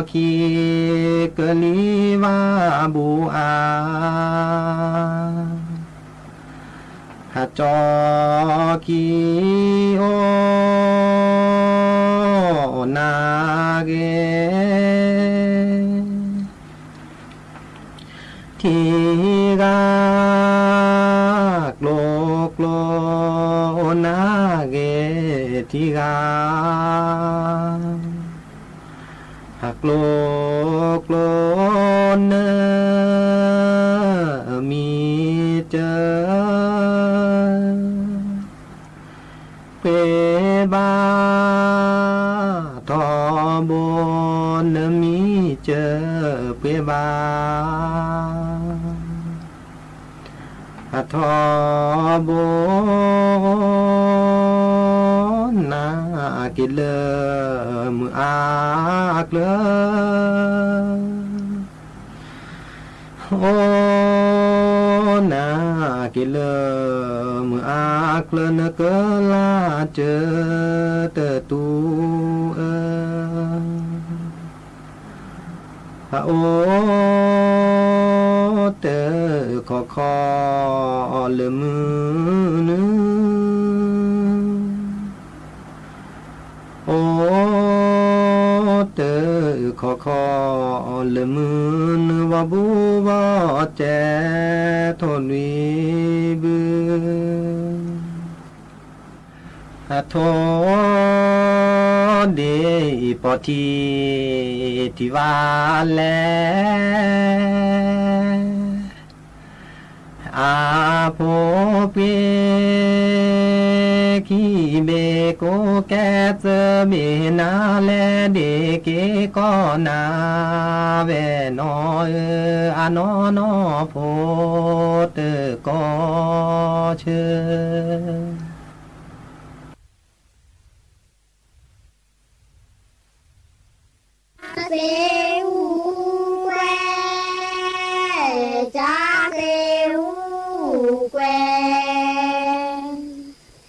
ကၠီခံ ကလံၤဝါဘူးအါ ကၠီခံအိၣ်နၤဂ့ၤ ထံဂၤ ကျိကျိနၤဂ့ၤ ထံဂၤ ကျိကျိနၢမံၤတၢ အထီဘိ နၤက့ၤလၢမုၢ်အါကျၢၤ, အိ နၤက့ၤလၢ မုၢ်အါကျၢၤ နကလၢ်စၢၤတတူၢ်အၢ, အအိၣ်တခီခီလၢမုၢ်နုာ်, အိၣ်တခီခီလၢမုၢ်နုာ် ဘီဘူဘီတဲ ထိၣ်လွံၢ်ဘု အထိၣ်ဒ့ၣ်အံၤ ပီၢ်ထံထံၣ်ဘၣ်လဲၣ်, အဖိပှ့ၤခံဘ့ၣ် ကိးကဲသၢဘ့ၣ် နၤလဲၤဒ့ၣ်က့ၤကီၢ်နၤ ဝဲၢ်နီၢ်ဧၢ, အနီၢ်နီၢ်ဖိတကိးဆၢ သ့ၣ်အူကွဲ, ကၠီသ့ၣ်အူကွဲ,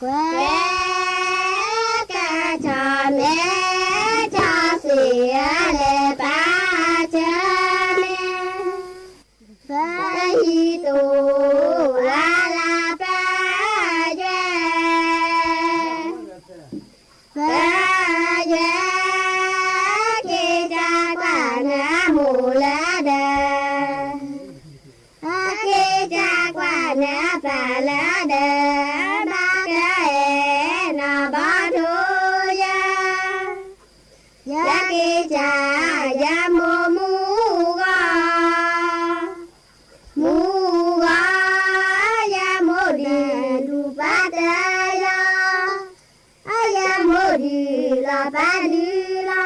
ကွဲကဲ ကၠီမဲ ကၠီသ့ၣ် အလဲၤပာ်စၢၤန့ၣ် ပဟံၣ်တူၢ်အလၤပယွဲ, ပယွဲ က့ၤကကွၢ်နၤမိၢ်လၢဒၢး, အက့ၤကကွၢ်နၤပၢ်လၢဒၢး, ဘၣ်ကအဲၣ်နၤဘီထိယဲ ယက့ၤကၢ်ယမိၢ်မူဂီၤ, မူဂီၤ ယမိၢ်ဒုးလူၤပၢ်တၢ်လီၤ, အယမိၢ်ဒုးလီၤပၢ်ဒုးလီၤ,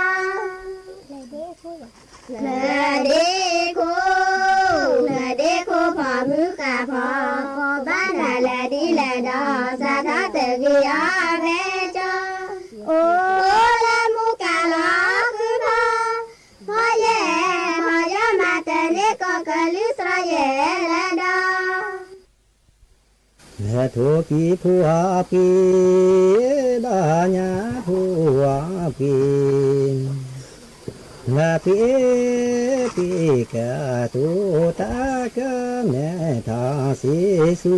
လၢဒ့ခိၣ်, လၢဒ့ခိၣ်ဖီမုၢ်ဃာ်ဖီ, ဘၣ်နၤလၢဒ်လဲၣ်ဒီး စးထီၣ်တဂ့ၤအီၤဖဲကၠီ, အိၣ်လၢမူကၤလီၤဃုဖီ, ဖီယဲၢ် ဖီယဲၢ်မၤတၢ်န့ၣ် ကီၢ်ကလုာ်စရီယဲၢ်လၢဒီး လၢထိၣ်ကံၢ်ဖိအပှ့ၤ, ဒီးညၣ်ဖိအပှ့ၤ, လၢပှ့ၤပှ့ၤကတိၤတၢ်ကမဲထီၣ်စ့ဆူ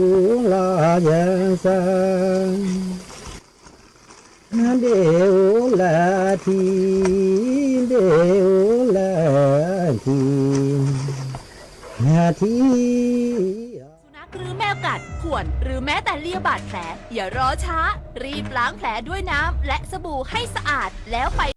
လီၤယစၢ် ဒ့အိၣ်လၢထံ, ဒ့အိၣ်လၢထံ, ထံ สุนัขหรือแมวกัด ข่วน หรือแม้แต่เลียบาดแผล อย่ารอช้า รีบล้างแผลด้วยน้ำและสบู่ให้สะอาด แล้วไป